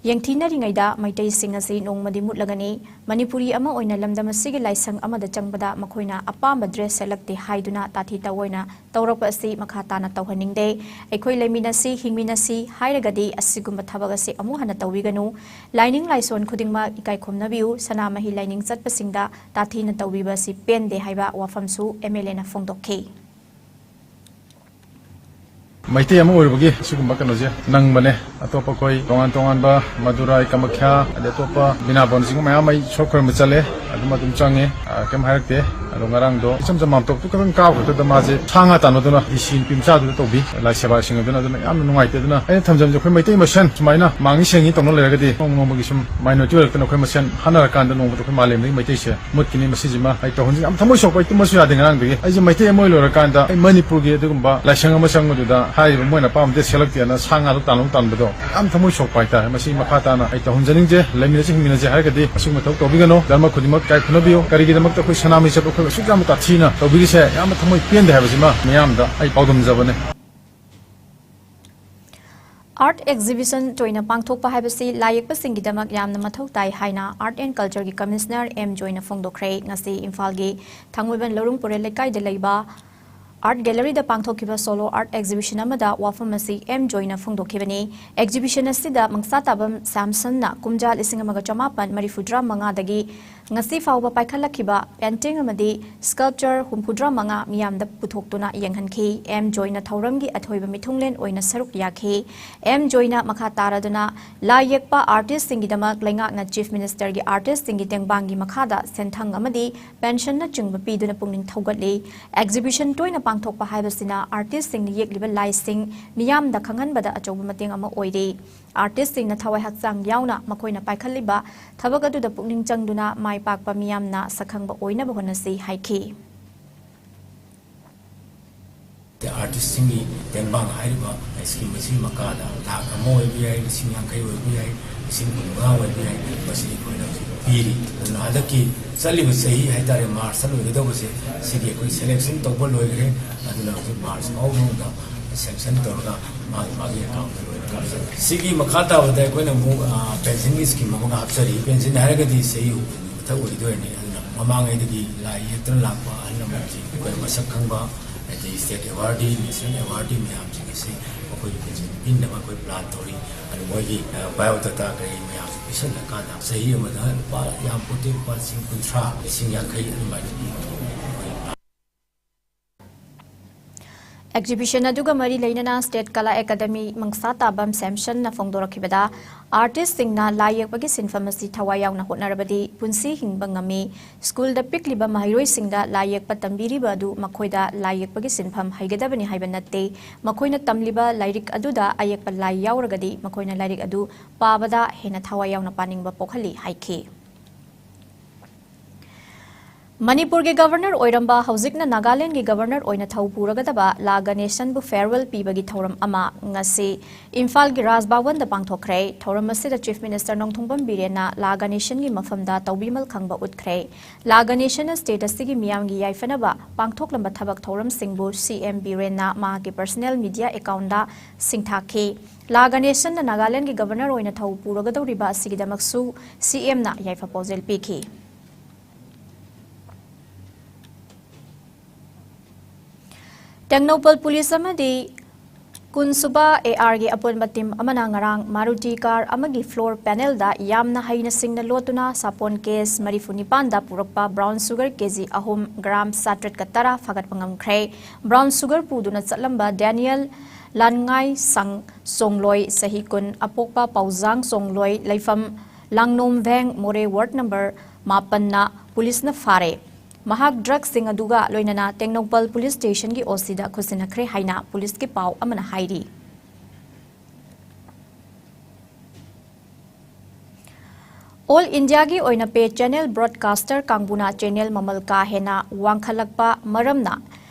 ꯌꯦꯡꯊꯤꯅꯔꯤꯉꯩꯗ ꯃꯩꯇꯩꯁꯤꯡ ꯑꯁꯤ ꯅꯣꯡꯃꯗꯤ ꯃꯨꯠꯂꯒꯅꯤ꯫ ꯃꯅꯤꯄꯨꯔꯤ ꯑꯃ ꯑꯣꯏꯅ ꯂꯝꯗꯝ ꯑꯁꯤꯒꯤ ꯂꯥꯏꯁꯪ ꯑꯃꯗ ꯆꯪꯕꯗ ꯃꯈꯣꯏꯅ ꯑꯄꯥꯝꯕ ꯗ꯭ꯔꯦꯁ ꯁꯦꯠꯂꯛꯇꯦ ꯍꯥꯏꯗꯨꯅ ꯇꯥꯊꯤ ꯇꯥꯑꯣꯏꯅ ꯇꯧꯔꯛꯄ ꯑꯁꯤ ꯃꯈꯥ ꯇꯥꯅ ꯇꯧꯍꯟꯅꯤꯡꯗꯦ꯫ ꯑꯩꯈꯣꯏ ꯂꯩꯃꯤꯟꯅꯁꯤ, ꯍꯤꯡꯃꯤꯟꯅꯁꯤ ꯍꯥꯏꯔꯒꯗꯤ ꯑꯁꯤꯒꯨꯝꯕ ꯊꯕꯛ ꯑꯁꯤ ꯑꯃꯨꯛ ꯍꯟꯅ ꯇꯧꯕꯤꯒꯅꯨ꯫ ꯂꯥꯏꯅꯤꯡ ꯂꯥꯏꯁꯣꯟ ꯈꯨꯗꯤꯡꯃꯛ ꯏꯀꯥꯏ ꯈꯨꯝꯅꯕꯤꯌꯨ꯫ ꯁꯅꯥꯃꯍꯤ ꯂꯥꯏꯅꯤꯡ ꯆꯠꯄꯁꯤꯡꯗ ꯇꯥꯊꯤꯅ ꯇꯧꯕꯤꯕ ꯑꯁꯤ ꯄꯦꯟꯗꯦ" ꯍꯥꯏꯕ ꯋꯥꯐꯝꯁꯨ ꯑꯦꯝ ꯑꯦꯜ ꯑꯦꯅ ꯐꯣꯡꯗꯣꯛꯈꯤ꯫ ꯃꯩꯇꯩ ꯑꯃ ꯑꯣꯏꯔꯨꯕꯒꯤ ꯁꯤꯒꯨꯝꯕ ꯀꯩꯅꯣꯁꯦ ꯅꯪꯕꯅꯦ꯫ ꯑꯇꯣꯞꯄ ꯑꯩꯈꯣꯏ ꯇꯣꯉꯥꯟ ꯇꯣꯉꯥꯟꯕ ꯃꯗꯨꯔꯥꯏ, ꯀꯥꯃꯈ꯭ꯌꯥ, ꯑꯗꯩ ꯑꯇꯣꯞꯄ ꯕꯤꯅꯥ ꯕꯣꯟꯁꯤꯡ ꯃꯌꯥꯝ ꯑꯩ ꯏꯁꯣꯔ ꯈꯣꯏꯔꯝꯕ ꯆꯠꯂꯦ, ꯑꯗꯨꯝ ꯑꯗꯨꯝ ꯆꯪꯉꯦ, ꯑ, ꯀꯩꯝ ꯍꯥꯏꯔꯛꯇꯦ꯫ ꯑꯗꯣ ꯉꯔꯥꯡꯗꯣ ꯏꯆꯝ ꯆꯝ ꯃꯥꯝꯇꯣꯞꯇꯨ ꯈꯛꯇꯪ ꯀꯥꯕ ꯈꯛꯇꯗ ꯃꯥꯁꯦ ꯁꯥ ꯉꯥ ꯇꯥꯟꯅꯗꯨꯅ ꯗꯤ ꯁꯤ ꯅꯨꯄꯤ ꯃꯆꯥꯗꯨꯗ ꯇꯧꯕꯤ, ꯂꯥꯏ ꯁꯦꯕꯥꯁꯤꯡ ꯑꯗꯨꯅ, ꯑꯗꯨꯅ ꯌꯥꯝꯅ ꯅꯨꯡꯉꯥꯏꯇꯦ꯫ ꯑꯗꯨꯅ ꯑꯩꯅ ꯊꯝꯖꯕꯁꯦ, ꯑꯩꯈꯣꯏ ꯃꯩꯇꯩ ꯃꯁꯦꯟ ꯁꯨꯃꯥꯏꯅ ꯃꯥꯡꯉꯤ ꯁꯦꯡꯉꯤ ꯇꯧꯅ ꯂꯩꯔꯒꯗꯤ ꯅꯣꯡꯃ ꯅꯣꯡꯃꯒꯤ ꯁꯨꯝ ꯃꯥꯏꯅꯣꯔꯤꯇꯤ ꯑꯣꯏꯔꯛꯇꯅ ꯑꯩꯈꯣꯏ ꯃꯁꯦꯟ ꯍꯥꯠꯅꯔꯀꯥꯟꯗ ꯅꯣꯡꯃꯗ ꯑꯩꯈꯣꯏ ꯃꯥꯂꯦꯝꯗꯒꯤ ꯃꯩꯇꯩꯁꯦ ꯃꯨꯠꯈꯤꯅꯤ꯫ ꯃꯁꯤꯁꯤꯃ ꯑꯩ ꯇꯧꯍꯟꯅꯤꯡꯉꯤ꯫ ꯌꯥꯝ ꯊꯃꯣꯏ ꯁꯣꯛꯄ, ꯑꯩ ꯇꯨꯝꯕꯁꯨ ꯌꯥꯗꯦ ꯉꯔꯥꯡꯗꯒꯤ꯫ ꯑꯩꯁꯦ ꯃꯩꯇꯩ ꯑꯃ ꯑꯣꯏ ꯂꯣꯏꯔꯀꯥꯟꯗ ꯑꯩ ꯃꯅꯤꯄꯨꯔꯒꯤ ꯑꯗꯨꯒꯨꯝꯕ ꯂꯥꯏꯁꯪ ꯑꯃ ꯆꯪꯕꯗꯨꯗ ꯍꯥꯏꯔꯤꯕ ꯃꯣꯏꯅ ꯑꯄꯥꯝꯕ ꯗ꯭ꯔꯦꯁ ꯁꯦꯠꯂꯛꯇꯦꯅ ꯁꯥ ꯉꯥꯗꯣ ꯇꯥꯟꯅꯕ ꯇꯥꯟꯕꯗꯣ ꯌꯥꯝ ꯊꯃꯣꯏ ꯁꯣꯛꯄ ꯍꯥꯏꯇꯥꯔꯦ꯫ ꯃꯁꯤ ꯃꯈꯥ ꯇꯥꯅ ꯑꯩ ꯇꯧꯍꯟꯖꯅꯤꯡꯗꯦ꯫ ꯂꯩꯃꯤꯟꯅꯁꯤ ꯍꯤꯡꯃꯤꯟꯅꯁꯤ ꯍꯥꯏꯔꯒꯗꯤ ꯑꯁꯤꯒꯨꯝꯕ ꯊꯕꯛ ꯇꯧꯕꯤꯒꯅꯨ꯫ ꯙꯔꯃ ꯈꯨꯗꯤꯡꯃꯛ ꯏꯀꯥꯏ ꯈꯨꯝꯅꯕꯤꯌꯨ꯫ ꯀꯔꯤꯒꯤꯗꯃꯛꯇ ꯑꯩꯈꯣꯏ ꯁꯅꯥꯃꯍꯤ ꯆꯠꯄ ꯑꯩꯈꯣꯏ ꯑꯁꯨꯛ ꯌꯥꯝꯅ ꯇꯥꯊꯤꯅ ꯇꯧꯕꯤꯔꯤꯁꯦ ꯌꯥꯝꯅ ꯊꯃꯣꯏ ꯄꯦꯟꯗꯦ ꯍꯥꯏꯕꯁꯤꯃ ꯃꯤꯌꯥꯝꯗ ꯑꯩ ꯄꯥꯎꯗꯝꯖꯕꯅꯦ꯫ ꯑꯥꯔꯠ ꯑꯦꯛꯖꯤꯕꯤꯁꯟ ꯇꯣꯏꯅ ꯄꯥꯡꯊꯣꯛꯄ ꯍꯥꯏꯕꯁꯤ ꯂꯥꯏ ꯌꯦꯛꯄꯁꯤꯡꯒꯤꯗꯃꯛ ꯌꯥꯝꯅ ꯃꯊꯧ ꯇꯥꯏ ꯍꯥꯏꯅ ꯑꯥꯔꯠ ꯑꯦꯟ ꯀꯜꯆꯔꯒꯤ ꯀꯃꯤꯁꯅꯔ ꯑꯦꯝ ꯖꯣꯏꯅ ꯐꯣꯡꯗꯣꯛꯈ꯭ꯔꯦ꯫ ꯉꯁꯤ ꯏꯝꯐꯥꯜꯒꯤ ꯊꯥꯡꯃꯩꯕꯟ ꯂꯧꯔꯨꯡ ꯄꯨꯔꯦꯜ ꯂꯩꯀꯥꯏꯗ ꯂꯩꯕ Art Gallery ꯗ ꯄꯥꯡꯊꯣꯛꯈꯤꯕ Solo Art Exhibition ꯑꯃꯗ ꯋꯥꯐꯝ ꯑꯁꯤ ꯑꯦꯝ ꯖꯣꯏꯅ ꯐꯣꯡꯗꯣꯛꯈꯤꯕꯅꯤ꯫ Exhibition ꯑꯁꯤꯗ ꯃꯪꯁꯥꯇꯥꯕꯝ ꯁꯥꯝꯁꯟꯅ ꯀꯨꯝꯖꯥ ꯂꯤꯁꯤꯡ ꯑꯃꯒ ꯆꯃꯥꯄꯟ ꯃꯔꯤꯐꯨꯇꯔꯥ ꯃꯉꯥꯗꯒꯤ ꯉꯁꯤ ꯐꯥꯎꯕ ꯄꯥꯏꯈꯠꯂꯛꯈꯤꯕ painting ꯑꯃꯗꯤ sculpture ꯍꯨꯝꯐꯨꯇꯔꯥ ꯃꯉꯥ ꯃꯤꯌꯥꯝꯗ ꯄꯨꯊꯣꯛꯇꯨꯅ ꯌꯦꯡꯍꯟꯈꯤ꯫ ꯑꯦꯝ ꯖꯣꯏꯅ ꯊꯧꯔꯝꯒꯤ ꯑꯊꯣꯏꯕ ꯃꯤꯊꯨꯡꯂꯦꯟ ꯑꯣꯏꯅ ꯁꯔꯨꯛ ꯌꯥꯈꯤ꯫ ꯑꯦꯝ ꯖꯣꯏꯅ ꯃꯈꯥ ꯇꯥꯔꯗꯨꯅ ꯂꯥꯏ ꯌꯦꯛꯄ artist ꯁꯤꯡꯒꯤꯗꯃꯛ ꯂꯩꯉꯥꯛꯅ Chief Minister ꯒꯤ artist ꯁꯤꯡꯒꯤ ꯇꯦꯡꯕꯥꯡꯒꯤ ꯃꯈꯥꯗ ꯁꯦꯟꯊꯪ ꯑꯃꯗꯤ pension ꯅꯆꯤꯡꯕ ꯄꯤꯗꯨꯅ ꯄꯨꯛꯅꯤꯡ ꯊꯧꯒꯠꯂꯤ꯫ Exhibition ꯇꯣꯏꯅ ꯄꯥꯡꯊꯣꯛꯄ ꯍꯥꯏꯕꯁꯤꯅ artist ꯁꯤꯡꯅ ꯌꯦꯛꯂꯤꯕ ꯂꯥꯏꯁꯤꯡ ꯃꯤꯌꯥꯝꯗ ꯈꯪꯍꯟꯕꯗ ꯑꯆꯧꯕ ꯃꯇꯦꯡ ꯑꯃ ꯑꯣꯏꯔꯤ꯫ Artist ꯁꯤꯡꯅ ꯊꯋꯥꯏ ꯍꯛꯆꯥꯡ ꯌꯥꯎꯅ ꯃꯈꯣꯏꯅ ꯄꯥꯏꯈꯠꯂꯤꯕ ꯊꯕꯛ ꯑꯗꯨꯗ ꯄꯨꯛꯅꯤꯡ ꯆꯪꯗꯨꯅ ꯃꯥꯏ ꯄꯥꯛꯄ ꯃꯤꯌꯥꯝꯅ ꯁꯛꯈꯪꯕ ꯑꯣꯏꯅꯕ ꯍꯣꯠꯅꯁꯤ ꯍꯥꯏꯈꯤ꯫ Artist ꯁꯤꯡꯒꯤ ꯇꯦꯡꯕꯥꯡ ꯍꯥꯏꯔꯤꯕ scheme ꯑꯁꯤꯒꯤ ꯃꯈꯥꯗ ꯂꯥꯈ ꯑꯃ ꯑꯣꯏꯕ ꯌꯥꯏ, ꯂꯤꯁꯤꯡ ꯌꯥꯡꯈꯩ ꯑꯣꯏꯕ ꯌꯥꯏ, ꯂꯤꯁꯤꯡ ꯀꯨꯟꯃꯉꯥ ꯑꯣꯏꯕ ꯌꯥꯏ, ꯃꯁꯤ ꯑꯩꯈꯣꯏꯅ ꯍꯧꯖꯤꯛ ꯄꯤꯔꯤ꯫ ꯑꯗꯨꯅ ꯍꯟꯗꯛꯀꯤ ꯆꯠꯂꯤꯕ ꯆꯍꯤ ꯍꯥꯏꯇꯥꯔꯦ, March ꯂꯣꯏꯒꯗꯧꯕꯁꯦ, ꯁꯤꯒꯤ ꯑꯩꯈꯣꯏ selection ꯇꯧꯕ ꯂꯣꯏꯈ꯭ꯔꯦ꯫ ꯑꯗꯨꯅ ꯍꯧꯖꯤꯛ March ꯐꯥꯎꯕ ꯃꯅꯨꯡꯗ sanction ꯇꯧꯔꯒ ꯃꯥꯒꯤ, ꯃꯥꯒꯤ account ꯇ ꯂꯣꯏꯅ ꯀꯥꯞꯆꯔꯦ꯫ ꯁꯤꯒꯤ ꯃꯈꯥ ꯇꯥꯕꯗ ꯑꯩꯈꯣꯏꯅ ꯑꯃꯨꯛ, ꯑ, pension ꯒꯤ scheme ꯑꯃꯒ ꯍꯥꯞꯆꯔꯤ꯫ Pension ꯍꯥꯏꯔꯒꯗꯤ ꯆꯍꯤ ꯍꯨꯝꯐꯨꯒꯤ ꯃꯊꯛ ꯑꯣꯏꯒꯗꯣꯏꯅꯤ꯫ ꯑꯗꯨꯅ ꯃꯃꯥꯡꯉꯩꯗꯒꯤ ꯂꯥꯏ ꯌꯦꯛꯇꯨꯅ ꯂꯥꯛꯄ ꯑꯍꯜ ꯂꯃꯟꯁꯤꯡ, ꯑꯩꯈꯣꯏ ꯃꯁꯛ ꯈꯪꯕ, ꯍꯥꯏꯗꯤ state awardee, national awardee ꯃꯌꯥꯝꯁꯤꯡ ꯑꯁꯤ ꯑꯩꯈꯣꯏꯒꯤ pension ꯄꯤꯅꯕ ꯑꯩꯈꯣꯏ plan ꯇꯧꯔꯤ꯫ ꯑꯗꯨ ꯃꯣꯏꯒꯤ, ꯑ, biodata ꯀꯔꯤ ꯃꯌꯥꯝꯁꯨ ꯄꯤꯁꯜꯂꯀꯥꯟꯗ ꯆꯍꯤ ꯑꯃꯗ ꯂꯨꯄꯥ ꯌꯥꯝ ꯄꯣꯠꯇꯦ, ꯂꯨꯄꯥ ꯂꯤꯁꯤꯡ ꯀꯨꯟꯊ꯭ꯔꯥ, ꯂꯤꯁꯤꯡ ꯌꯥꯡꯈꯩ ꯑꯗꯨꯃꯥꯏꯅ ꯄꯤꯕ ꯑꯩꯈꯣꯏ plan꯫ Exhibition ꯑꯗꯨꯒ ꯃꯔꯤ ꯂꯩꯅꯅ State ꯀꯂꯥ ꯑꯦꯀꯥꯗꯃꯤ ꯃꯪꯁꯥ ꯇꯥꯕꯝ ꯁꯦꯝꯁꯟꯅ ꯐꯣꯡꯗꯣꯔꯛꯈꯤꯕꯗ, artist ꯁꯤꯡꯅ ꯂꯥꯏ ꯌꯦꯛꯄꯒꯤ ꯁꯤꯟꯐꯝ ꯑꯁꯤ ꯊꯋꯥꯏ ꯌꯥꯎꯅ ꯍꯣꯠꯅꯔꯕꯗꯤ ꯄꯨꯟꯁꯤ ꯍꯤꯡꯕ ꯉꯝꯃꯤ꯫ School ꯗ ꯄꯤꯛꯂꯤꯕ ꯃꯍꯩꯔꯣꯏꯁꯤꯡꯗ ꯂꯥꯏ ꯌꯦꯛꯄ ꯇꯝꯕꯤꯔꯤꯕ ꯑꯗꯨ ꯃꯈꯣꯏꯗ ꯂꯥꯏ ꯌꯦꯛꯄꯒꯤ ꯁꯤꯟꯐꯝ ꯍꯩꯒꯗꯕꯅꯤ ꯍꯥꯏꯕ ꯅꯠꯇꯦ꯫ ꯃꯈꯣꯏꯅ ꯇꯝꯂꯤꯕ ꯂꯥꯏꯔꯤꯛ ꯑꯗꯨꯗ ꯑꯌꯦꯛꯄ ꯂꯥꯏ ꯌꯥꯎꯔꯒꯗꯤ ꯃꯈꯣꯏꯅ ꯂꯥꯏꯔꯤꯛ ꯑꯗꯨ ꯄꯥꯕꯗ ꯍꯦꯟꯅ ꯊꯋꯥꯏ ꯌꯥꯎꯅ ꯄꯥꯅꯤꯡꯕ ꯄꯣꯛꯍꯜꯂꯤ ꯍꯥꯏꯈꯤ꯫ ꯃꯅꯤꯄꯨꯔꯒꯤ Governor ꯑꯣꯏꯔꯝꯕ, ꯍꯧꯖꯤꯛꯅ ꯅꯥꯒꯥꯂꯦꯟꯗꯒꯤ Governor ꯑꯣꯏꯅ ꯊꯧ ꯄꯨꯔꯒꯗꯕ ꯂꯥ ꯒꯅꯦꯁꯟꯕꯨ farewell ꯄꯤꯕꯒꯤ ꯊꯧꯔꯝ ꯑꯃ ꯉꯁꯤ ꯏꯝꯐꯥꯜꯒꯤ ꯔꯥꯖ ꯚꯋꯟꯗ ꯄꯥꯡꯊꯣꯛꯈ꯭ꯔꯦ꯫ ꯊꯧꯔꯝ ꯑꯁꯤꯗ Chief Minister ꯅꯣꯡꯊꯣꯝꯕꯝ ꯕꯤꯔꯦꯟꯅ ꯂꯥ ꯒꯅꯦꯁꯟꯒꯤ ꯃꯐꯝꯗ ꯇꯧꯕꯤꯃꯜ ꯈꯪꯕ ꯎꯠꯈ꯭ꯔꯦ꯫ ꯂꯥ ꯒꯅꯦꯁꯟꯅ state ꯑꯁꯤꯒꯤ ꯃꯤꯌꯥꯝꯒꯤ ꯌꯥꯏꯐꯅꯕ ꯄꯥꯡꯊꯣꯛꯂꯝꯕ ꯊꯕꯛ ꯊꯧꯔꯝꯁꯤꯡꯕꯨ C M ꯕꯤꯔꯦꯟꯅ ꯃꯍꯥꯛꯀꯤ personal media account ꯗ ꯁꯤꯡꯊꯥꯈꯤ꯫ ꯂꯥ ꯒꯅꯦꯁꯟꯅ ꯅꯥꯒꯥꯂꯦꯟꯗꯒꯤ Governor ꯑꯣꯏꯅ ꯊꯧ ꯄꯨꯔꯒꯗꯧꯔꯤꯕ ꯑꯁꯤꯒꯤꯗꯃꯛꯁꯨ C M ꯅ ꯌꯥꯏꯐ ꯄꯥꯎꯖꯦꯜ ꯄꯤꯈꯤ꯫ ꯇꯦꯡꯅꯧꯄꯜ ꯄꯨꯂꯤꯁ ꯑꯃꯗꯤ ꯀꯨꯟꯁꯨꯕ AR ꯒꯤ ꯑꯄꯨꯟꯕ ꯇꯤꯝ ꯑꯃꯅ ꯉꯔꯥꯡ ꯃꯥꯔꯨꯇꯤ ꯀꯥꯔ ꯑꯃꯒꯤ ꯐ꯭ꯂꯣꯔ ꯄꯦꯅꯦꯜꯗ ꯌꯥꯝꯅ ꯍꯩꯅ ꯁꯤꯡꯅ ꯂꯣꯠꯇꯨꯅ ꯁꯥꯄꯣꯟ ꯀꯦꯁ ꯃꯔꯤꯐꯨ ꯅꯤꯄꯥꯟꯗ ꯄꯨꯔꯛꯄ ꯕ꯭ꯔꯥꯎꯟ ꯁꯨꯒꯔ ꯀꯦꯖꯤ ꯑꯍꯨꯝ ꯒ꯭ꯔꯥꯝ ꯆꯥꯇ꯭ꯔꯦꯠꯀ ꯇꯔꯥ ꯐꯥꯒꯠꯄ ꯉꯝꯈ꯭ꯔꯦ꯫ ꯕ꯭ꯔꯥꯎꯟ ꯁꯨꯒꯔ ꯄꯨꯗꯨꯅ ꯆꯠꯂꯝꯕ ꯗꯦꯅꯤꯌꯦꯜ ꯂꯥꯟꯉꯥꯏ ꯁꯪ ꯆꯣꯡꯂꯣꯏ, ꯆꯍꯤ ꯀꯨꯟ, ꯑꯄꯣꯛꯄ ꯄꯥꯎꯖꯥꯡ ꯆꯣꯡꯂꯣꯏ, ꯂꯩꯐꯝ ꯂꯥꯡꯅꯣꯝꯚꯦꯡ ꯃꯣꯔꯦ ꯋꯥꯔꯗ ꯅꯝꯕꯔ ꯃꯥꯄꯟꯅ ꯄꯨꯂꯤꯁꯅ ꯐꯥꯔꯦ꯫ ꯃꯍꯥꯛ ꯗ꯭ꯔꯒꯁꯤꯡ ꯑꯗꯨꯒ ꯂꯣꯏꯅꯅ ꯇꯦꯡꯅꯧꯄꯜ ꯄꯨꯂꯤꯁ ꯁ꯭ꯇꯦꯁꯟꯒꯤ OC ꯗ ꯈꯨꯠꯁꯤꯟꯅꯈ꯭ꯔꯦ ꯍꯥꯏꯅ ꯄꯨꯂꯤꯁꯀꯤ ꯄꯥꯎ ꯑꯃꯅ ꯍꯥꯏꯔꯤ꯫ ꯑꯣꯜ ꯏꯟꯗꯤꯌꯥꯒꯤ ꯑꯣꯏꯅ ꯄꯦ ꯆꯦꯅꯦꯜ ꯕ꯭ꯔꯣꯗꯀꯥꯁꯇꯔ ꯀꯥꯡꯕꯨꯅ ꯆꯦꯅꯦꯜ ꯃꯃꯜ ꯀꯥ ꯍꯦꯟꯅ ꯋꯥꯡꯈꯠꯂꯛꯄ ꯃꯔꯝꯅ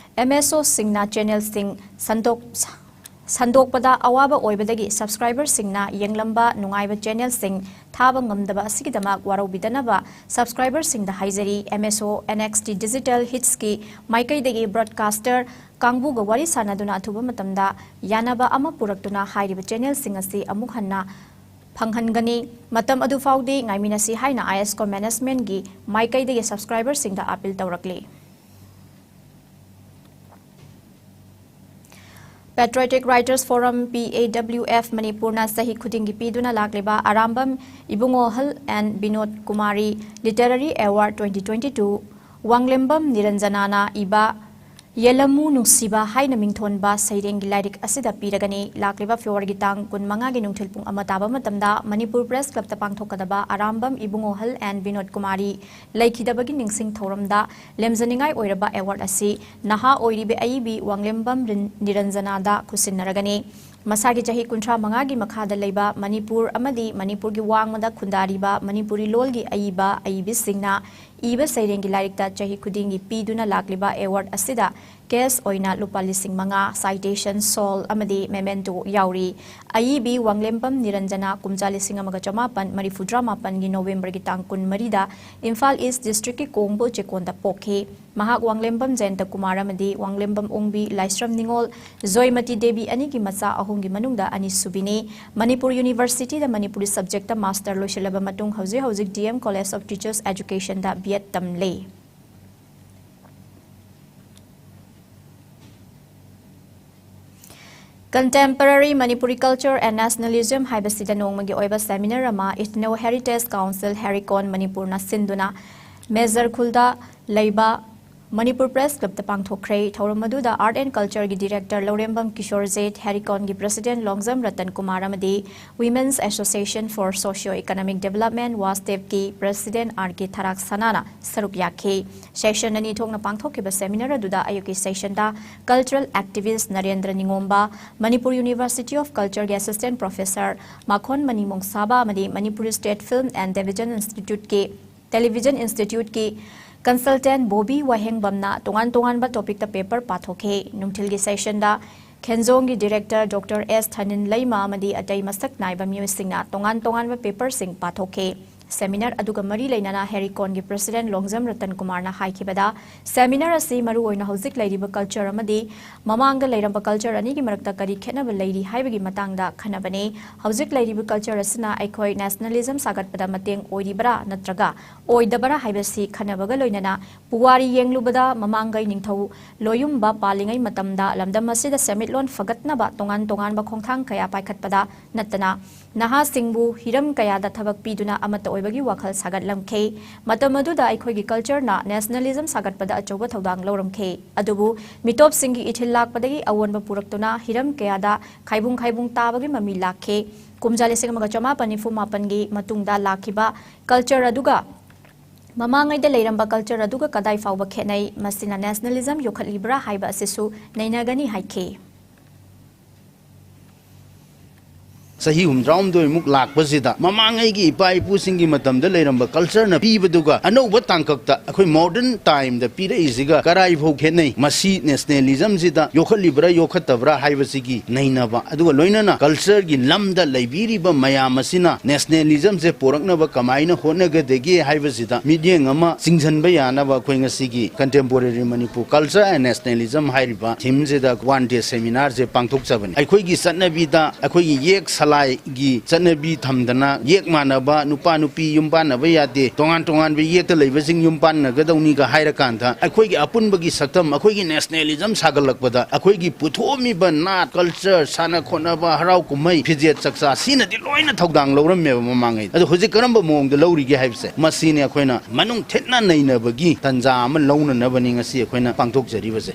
MSO ꯁꯤꯡꯅ ꯆꯦꯅꯦꯜꯁꯤꯡ ꯁꯟꯗꯣꯛ-, ꯁꯟꯗꯣꯛꯄꯗ ꯑꯋꯥꯕ ꯑꯣꯏꯕꯗꯒꯤ ꯁꯕꯁꯀ꯭ꯔꯥꯏꯕꯔꯁꯤꯡꯅ ꯌꯦꯡꯂꯝꯕ ꯅꯨꯡꯉꯥꯏꯕ ꯆꯦꯅꯦꯜꯁꯤꯡ ꯊꯥꯕ ꯉꯝꯗꯕ ꯑꯁꯤꯒꯤꯗꯃꯛ ꯋꯥꯔꯧꯕꯤꯗꯅꯕ ꯁꯕꯁꯀ꯭ꯔꯥꯏꯕꯔꯁꯤꯡꯗ ꯍꯥꯏꯖꯔꯤ꯫ MSO NXT Digital Hits ꯀꯤ ꯃꯥꯏꯀꯩꯗꯒꯤ ꯕ꯭ꯔꯣꯗꯀꯥꯁꯇꯔ ꯀꯥꯡꯕꯨꯒ ꯋꯥꯔꯤ ꯁꯥꯟꯅꯗꯨꯅ ꯑꯊꯨꯕ ꯃꯇꯝꯗ ꯌꯥꯅꯕ ꯑꯃ ꯄꯨꯔꯛꯇꯨꯅ ꯍꯥꯏꯔꯤꯕ ꯆꯦꯅꯦꯜꯁꯤꯡ ꯑꯁꯤ ꯑꯃꯨꯛ ꯍꯟꯅ ꯐꯪꯍꯟꯒꯅꯤ꯫ ꯃꯇꯝ ꯑꯗꯨ ꯐꯥꯎꯗꯤ ꯉꯥꯏꯃꯤꯟꯅꯁꯤ ꯍꯥꯏꯅ ISCO ꯃꯦꯅꯦꯖꯃꯦꯟꯠꯀꯤ ꯃꯥꯏꯀꯩꯗꯒꯤ ꯁꯕꯁꯀ꯭ꯔꯥꯏꯕꯔꯁꯤꯡꯗ appeal ꯇꯧꯔꯛꯂꯤ꯫ Patriotic Writers Forum, PAWF, ꯃꯅꯤꯄꯨꯔꯅ ꯆꯍꯤ ꯈꯨꯗꯤꯡꯒꯤ ꯄꯤꯗꯨꯅ ꯂꯥꯛꯂꯤꯕ Arambam Ibungohal N Binod Kumari Literary Award twenty twenty-two, Wanglembam ꯅꯤꯔꯟꯖꯅꯥꯅ ꯏꯕ ꯌꯦꯜꯂꯝꯃꯨ ꯅꯨꯡꯁꯤꯕ ꯍꯥꯏꯅ ꯃꯤꯡꯊꯣꯟꯕ ꯁꯩꯔꯦꯡꯒꯤ ꯂꯥꯏꯔꯤꯛ ꯑꯁꯤꯗ ꯄꯤꯔꯒꯅꯤ꯫ ꯂꯥꯛꯂꯤꯕ ꯐꯦꯕ꯭ꯔꯨꯋꯥꯔꯤꯒꯤ ꯇꯥꯡ ꯀꯨꯟꯃꯉꯥꯒꯤ ꯅꯨꯡꯊꯤꯜ ꯄꯨꯡ ꯑꯃ ꯇꯥꯕ ꯃꯇꯝꯗ ꯃꯅꯤꯄꯨꯔ ꯄ꯭ꯔꯦꯁ ꯀ꯭ꯂꯕꯇ ꯄꯥꯡꯊꯣꯛꯀꯗꯕ ꯑꯔꯥꯝꯕꯝ ꯏꯕꯨꯡꯉꯣ ꯍꯜ ꯑꯦꯟ ꯕꯤꯅꯣꯗ ꯀꯨꯃꯥꯔꯤ ꯂꯩꯈꯤꯗꯕꯒꯤ ꯅꯤꯡꯁꯤꯡ ꯊꯧꯔꯝꯗ ꯂꯦꯝꯖꯅꯤꯡꯉꯥꯏ ꯑꯣꯏꯔꯕ ꯑꯦꯋꯥꯔꯗ ꯑꯁꯤ ꯅꯍꯥ ꯑꯣꯏꯔꯤꯕ ꯑꯏꯕꯤ ꯋꯥꯡꯂꯦꯝꯕꯝ ꯔꯤꯟ-, ꯅꯤꯔꯟꯖꯅꯥꯗ ꯈꯨꯠꯁꯤꯟꯅꯔꯒꯅꯤ꯫ ꯃꯁꯥꯒꯤ ꯆꯍꯤ ꯀꯨꯟꯊ꯭ꯔꯥ ꯃꯉꯥꯒꯤ ꯃꯈꯥꯗ ꯂꯩꯕ ꯃꯅꯤꯄꯨꯔ ꯑꯃꯗꯤ ꯃꯅꯤꯄꯨꯔꯒꯤ ꯋꯥꯡꯃꯗ ꯈꯨꯟꯗꯥꯔꯤꯕ ꯃꯅꯤꯄꯨꯔꯤ ꯂꯣꯜꯒꯤ ꯑꯏꯕ ꯑꯏꯕꯤꯁꯤꯡꯅ ꯏꯕ ꯁꯩꯔꯦꯡꯒꯤ ꯂꯥꯏꯔꯤꯛꯇ ꯆꯍꯤ ꯈꯨꯗꯤꯡꯒꯤ ꯄꯤꯗꯨꯅ ꯂꯥꯛꯂꯤꯕ ꯑꯦꯋꯥꯔꯗ ꯑꯁꯤꯗ ꯀꯦꯁ ꯑꯣꯏꯅ ꯂꯨꯄꯥ ꯂꯤꯁꯤꯡ ꯃꯉꯥ, citation, shawl ꯑꯃꯗꯤ memento ꯌꯥꯎꯔꯤ꯫ ꯑꯏꯕꯤ ꯋꯥꯡꯂꯦꯝꯕꯝ ꯅꯤꯔꯟꯖꯅꯥ ꯀꯨꯝꯖꯥ ꯂꯤꯁꯤꯡ ꯑꯃꯒ ꯆꯃꯥꯄꯟ ꯃꯔꯤꯐꯨꯇꯔꯥ ꯃꯥꯄꯟꯒꯤ ꯅꯣꯕꯦꯝꯕꯔꯒꯤ ꯇꯥꯡ ꯀꯨꯟꯃꯔꯤꯗ ꯏꯝꯐꯥꯜ ꯏꯁ ꯗꯤꯁꯇ꯭ꯔꯤꯛꯀꯤ ꯀꯣꯡꯕꯨ ꯆꯦꯀꯣꯟꯗ ꯄꯣꯛꯈꯤ꯫ ꯃꯍꯥꯛ ꯋꯥꯡꯂꯦꯝꯕꯝ ꯖꯌꯟꯇ ꯀꯨꯃꯥꯔ ꯑꯃꯗꯤ ꯋꯥꯡꯂꯦꯝꯕꯝ ꯑꯣꯡꯕꯤ ꯂꯥꯏꯁ꯭ꯔꯝ ꯅꯤꯉꯣꯜ ꯖꯣꯏꯃꯇꯤ ꯗꯦꯕꯤ ꯑꯅꯤꯒꯤ ꯃꯆꯥ ꯑꯍꯨꯝꯒꯤ ꯃꯅꯨꯡꯗ ꯑꯅꯤꯁꯨꯕꯤꯅꯤ꯫ ꯃꯅꯤꯄꯨꯔ ꯌꯨꯅꯤꯚꯔꯁꯤꯇꯤꯗ ꯃꯅꯤꯄꯨꯔꯤ subjectꯇ master ꯂꯣꯏꯁꯤꯜꯂꯕ ꯃꯇꯨꯡ ꯍꯧꯖꯤꯛ ꯍꯧꯖꯤꯛ DM College of Teachers Educationꯗ B.Ed ꯇꯝꯂꯤ꯫ Contemporary Manipuri Culture and Nationalism ꯍꯥꯏꯕꯁꯤꯗ ꯅꯣꯡꯃꯒꯤ ꯑꯣꯏꯕ seminar ꯑꯃ Ethno Heritage Council, ꯍꯦꯔꯤꯀꯣꯟ, ꯃꯅꯤꯄꯨꯔꯅ ꯁꯤꯟꯗꯨꯅ ꯃꯦꯖꯔ ꯈꯨꯜꯗ ꯂꯩꯕ ꯃꯅꯤꯄꯨꯔ ꯄ꯭ꯔꯦꯁ ꯀ꯭ꯂꯕꯇ ꯄꯥꯡꯊꯣꯛꯈ꯭ꯔꯦ꯫ ꯊꯧꯔꯝ ꯑꯗꯨꯗ Art and Cultureꯒꯤ Director ꯂꯧꯔꯦꯝꯕꯝ ꯀꯤꯁꯣꯔ ꯖꯦꯠ, ꯍꯦꯔꯤꯀꯣꯟꯒꯤ President ꯂꯣꯡꯖꯝ ꯔꯇꯟ ꯀꯨꯃꯥꯔ ꯑꯃꯗꯤ Women's Association for Socio-Economic Development, ꯋꯥꯁꯇꯦꯞꯀꯤ President ꯑꯥꯔ ꯀꯦ ꯊꯔꯥꯛ ꯁꯅꯥꯅ ꯁꯔꯨꯛ ꯌꯥꯈꯤ꯫ Session ꯑꯅꯤ ꯊꯣꯛꯅ ꯄꯥꯡꯊꯣꯛꯈꯤꯕ seminar ꯑꯗꯨꯗ ꯑꯌꯨꯛꯀꯤ sessionꯗ cultural activist Narendra Ningomba, Manipur University of Cultureꯒꯤ Assistant Professor Makhonmani Mongsaba ꯑꯃꯗꯤ Manipur State Film and Television Instituteꯀꯤ, Television Instituteꯀꯤ consultant Bobby ꯋꯥꯍꯦꯡꯕꯝꯅ ꯇꯣꯉꯥꯟ ꯇꯣꯉꯥꯟꯕ topicꯇ paper ꯄꯥꯊꯣꯛꯈꯤ꯫ ꯅꯨꯡꯊꯤꯜꯒꯤ sessionꯗ ꯈꯦꯟꯖꯣꯡꯒꯤ Director Doctor ꯑꯦꯁ ꯊꯥꯅꯤꯟ ꯂꯩꯃ ꯑꯃꯗꯤ ꯑꯇꯩ ꯃꯁꯛ ꯅꯥꯏꯕ ꯃꯤꯑꯣꯏꯁꯤꯡꯅ ꯇꯣꯉꯥꯟ ꯇꯣꯉꯥꯟꯕ paperꯁꯤꯡ ꯄꯥꯊꯣꯛꯈꯤ꯫ Seminar ꯑꯗꯨꯒ ꯃꯔꯤ ꯂꯩꯅꯅ ꯍꯦꯔꯤꯀꯣꯟꯒꯤ President ꯂꯣꯡꯖꯝ ꯔꯇꯟ ꯀꯨꯃꯥꯔꯅ ꯍꯥꯏꯈꯤꯕꯗ, seminar ꯑꯁꯤ ꯃꯔꯨꯑꯣꯏꯅ ꯍꯧꯖꯤꯛ ꯂꯩꯔꯤꯕ culture ꯑꯃꯗꯤ ꯃꯃꯥꯡꯗ ꯂꯩꯔꯝꯕ culture ꯑꯅꯤꯒꯤ ꯃꯔꯛꯇ ꯀꯔꯤ ꯈꯦꯠꯅꯕ ꯂꯩꯔꯤ ꯍꯥꯏꯕꯒꯤ ꯃꯇꯥꯡꯗ ꯈꯟꯅꯕꯅꯤ꯫ ꯍꯧꯖꯤꯛ ꯂꯩꯔꯤꯕ culture ꯑꯁꯤꯅ ꯑꯩꯈꯣꯏ nationalism ꯁꯥꯒꯠꯄꯗ ꯃꯇꯦꯡ ꯑꯣꯏꯔꯤꯕꯔꯥ ꯅꯠꯇ꯭ꯔꯒ ꯑꯣꯏꯗꯕꯔꯥ ꯍꯥꯏꯕꯁꯤ ꯈꯟꯅꯕꯒ ꯂꯣꯏꯅꯅ ꯄꯨꯋꯥꯔꯤ ꯌꯦꯡꯂꯨꯕꯗ ꯃꯃꯥꯡꯉꯩ ꯅꯤꯡꯊꯧ ꯂꯣꯌꯨꯝꯕ ꯄꯥꯜꯂꯤꯉꯩ ꯃꯇꯝꯗ ꯂꯝꯗꯝ ꯑꯁꯤꯗ ꯁꯦꯟꯃꯤꯠꯂꯣꯟ ꯐꯒꯠꯅꯕ ꯇꯣꯉꯥꯟ ꯇꯣꯉꯥꯟꯕ ꯈꯣꯡꯊꯥꯡ ꯀꯌꯥ ꯄꯥꯏꯈꯠꯄꯗ ꯅꯠꯇꯅ ꯅꯍꯥꯁꯤꯡꯕꯨ ꯍꯤꯔꯝ ꯀꯌꯥꯗ ꯊꯕꯛ ꯄꯤꯗꯨꯅ ꯑꯃꯠꯇ ꯑꯣꯏꯕꯒꯤ ꯋꯥꯈꯜ ꯁꯥꯒꯠꯂꯝꯈꯤ꯫ ꯃꯇꯝ ꯑꯗꯨꯗ ꯑꯩꯈꯣꯏꯒꯤ cultureꯅ nationalism ꯁꯥꯒꯠꯄꯗ ꯑꯆꯧꯕ ꯊꯧꯗꯥꯡ ꯂꯧꯔꯝꯈꯤ꯫ ꯑꯗꯨꯕꯨ ꯃꯤꯇꯣꯞꯁꯤꯡꯒꯤ ꯏꯊꯤꯜ ꯂꯥꯛꯄꯗꯒꯤ ꯑꯑꯣꯟꯕ ꯄꯨꯔꯛꯇꯨꯅ ꯍꯤꯔꯝ ꯀꯌꯥꯗ ꯈꯥꯏꯕꯨꯡ ꯈꯥꯏꯕꯨꯡ ꯇꯥꯕꯒꯤ ꯃꯃꯤ ꯂꯥꯛꯈꯤ꯫ ꯀꯨꯝꯖꯥ ꯂꯤꯁꯤꯡ ꯑꯃꯒ ꯆꯃꯥꯄꯟ ꯅꯤꯐꯨ ꯃꯥꯄꯟꯒꯤ ꯃꯇꯨꯡꯗ ꯂꯥꯛꯈꯤꯕ culture ꯑꯗꯨꯒ ꯃꯃꯥꯡꯉꯩꯗ ꯂꯩꯔꯝꯕ culture ꯑꯗꯨꯒ ꯀꯗꯥꯏ ꯐꯥꯎꯕ ꯈꯦꯠꯅꯩ? ꯃꯁꯤꯅ nationalism ꯌꯣꯛꯈꯠꯂꯤꯕ꯭ꯔꯥ ꯍꯥꯏꯕ ꯑꯁꯤꯁꯨ ꯅꯩꯅꯒꯅꯤ ꯍꯥꯏꯈꯤ꯫ ꯆꯍꯤ ꯍꯨꯝꯗ꯭ꯔꯥꯍꯨꯝꯗꯣꯏꯃꯨꯛ ꯂꯥꯛꯄꯁꯤꯗ ꯃꯃꯥꯡꯉꯩꯒꯤ ꯏꯄꯥ ꯏꯄꯨꯁꯤꯡꯒꯤ ꯃꯇꯝꯗ ꯂꯩꯔꯝꯕ cultureꯅ ꯄꯤꯕꯗꯨꯒ ꯑꯅꯧꯕ ꯇꯥꯡꯀꯛꯇ ꯑꯩꯈꯣꯏ modern timeꯗ ꯄꯤꯔꯛꯏꯁꯤꯒ ꯀꯔꯥꯏꯐꯥꯎ ꯈꯦꯠꯅꯩ? ꯃꯁꯤ nationalismꯁꯤꯗ ꯌꯣꯛꯈꯠꯂꯤꯕ꯭ꯔꯥ ꯌꯣꯛꯈꯠꯇꯕ꯭ꯔꯥ ꯍꯥꯏꯕꯁꯤꯒꯤ ꯅꯩꯅꯕ, ꯑꯗꯨꯒ ꯂꯣꯏꯅꯅ cultureꯒꯤ ꯂꯝꯗ ꯂꯩꯕꯤꯔꯤꯕ ꯃꯌꯥꯝ ꯑꯁꯤꯅ nationalismꯁꯦ ꯄꯣꯔꯛꯅꯕ ꯀꯃꯥꯏꯅ ꯍꯣꯠꯅꯒꯗꯒꯦ ꯍꯥꯏꯕꯁꯤꯗ ꯃꯤꯠꯌꯦꯡ ꯑꯃ ꯆꯤꯡꯁꯤꯟꯕ ꯌꯥꯅꯕ ꯑꯩꯈꯣꯏ ꯉꯁꯤꯒꯤ Contemporary Manipur Culture and Nationalism ꯍꯥꯏꯔꯤꯕ themeꯁꯤꯗ one day seminarꯁꯦ ꯄꯥꯡꯊꯣꯛꯆꯕꯅꯤ꯫ ꯑꯩꯈꯣꯏꯒꯤ ꯆꯠꯅꯕꯤꯗ ꯑꯩꯈꯣꯏꯒꯤ ꯌꯦꯛ ꯁꯂꯥ ꯒꯤ ꯆꯠꯅꯕꯤ ꯊꯝꯗꯅ ꯌꯦꯛ ꯃꯥꯟꯅꯕ, ꯅꯨꯄꯥ ꯅꯨꯄꯤ ꯌꯨꯝ ꯄꯥꯟꯅꯕ ꯌꯥꯗꯦ, ꯇꯣꯉꯥꯟ ꯇꯣꯉꯥꯟꯕ ꯌꯦꯛꯇ ꯂꯩꯕꯁꯤꯡ ꯌꯨꯝ ꯄꯥꯟꯅꯒꯗꯧꯅꯤꯒ ꯍꯥꯏꯔꯀꯥꯟꯗ ꯑꯩꯈꯣꯏꯒꯤ ꯑꯄꯨꯟꯕꯒꯤ ꯁꯛꯇꯝ, ꯑꯩꯈꯣꯏꯒꯤ nationalism ꯁꯥꯒꯠꯂꯛꯄꯗ ꯑꯩꯈꯣꯏꯒꯤ ꯄꯨꯊꯣꯛꯑꯝꯃꯤꯕ ꯅꯥꯠ, culture, ꯁꯥꯟꯅ ꯈꯣꯠꯅꯕ, ꯍꯔꯥꯎ ꯀꯨꯝꯍꯩ, ꯐꯤꯖꯦꯠ ꯆꯛꯆꯥ, ꯁꯤꯅꯗꯤ ꯂꯣꯏꯅ ꯊꯧꯗꯥꯡ ꯂꯧꯔꯝꯃꯦꯕ ꯃꯃꯥꯡꯉꯩꯗ꯫ ꯑꯗꯣ ꯍꯧꯖꯤꯛ ꯀꯔꯝꯕ ꯃꯑꯣꯡꯗ ꯂꯧꯔꯤꯒꯦ ꯍꯥꯏꯕꯁꯦ, ꯃꯁꯤꯅꯤ ꯑꯩꯈꯣꯏꯅ ꯃꯅꯨꯡ ꯊꯤꯠꯅ ꯅꯩꯅꯕꯒꯤ ꯇꯟꯖꯥ ꯑꯃ ꯂꯧꯅꯅꯕꯅꯤ ꯉꯁꯤ ꯑꯩꯈꯣꯏꯅ ꯄꯥꯡꯊꯣꯛꯆꯔꯤꯕꯁꯦ꯫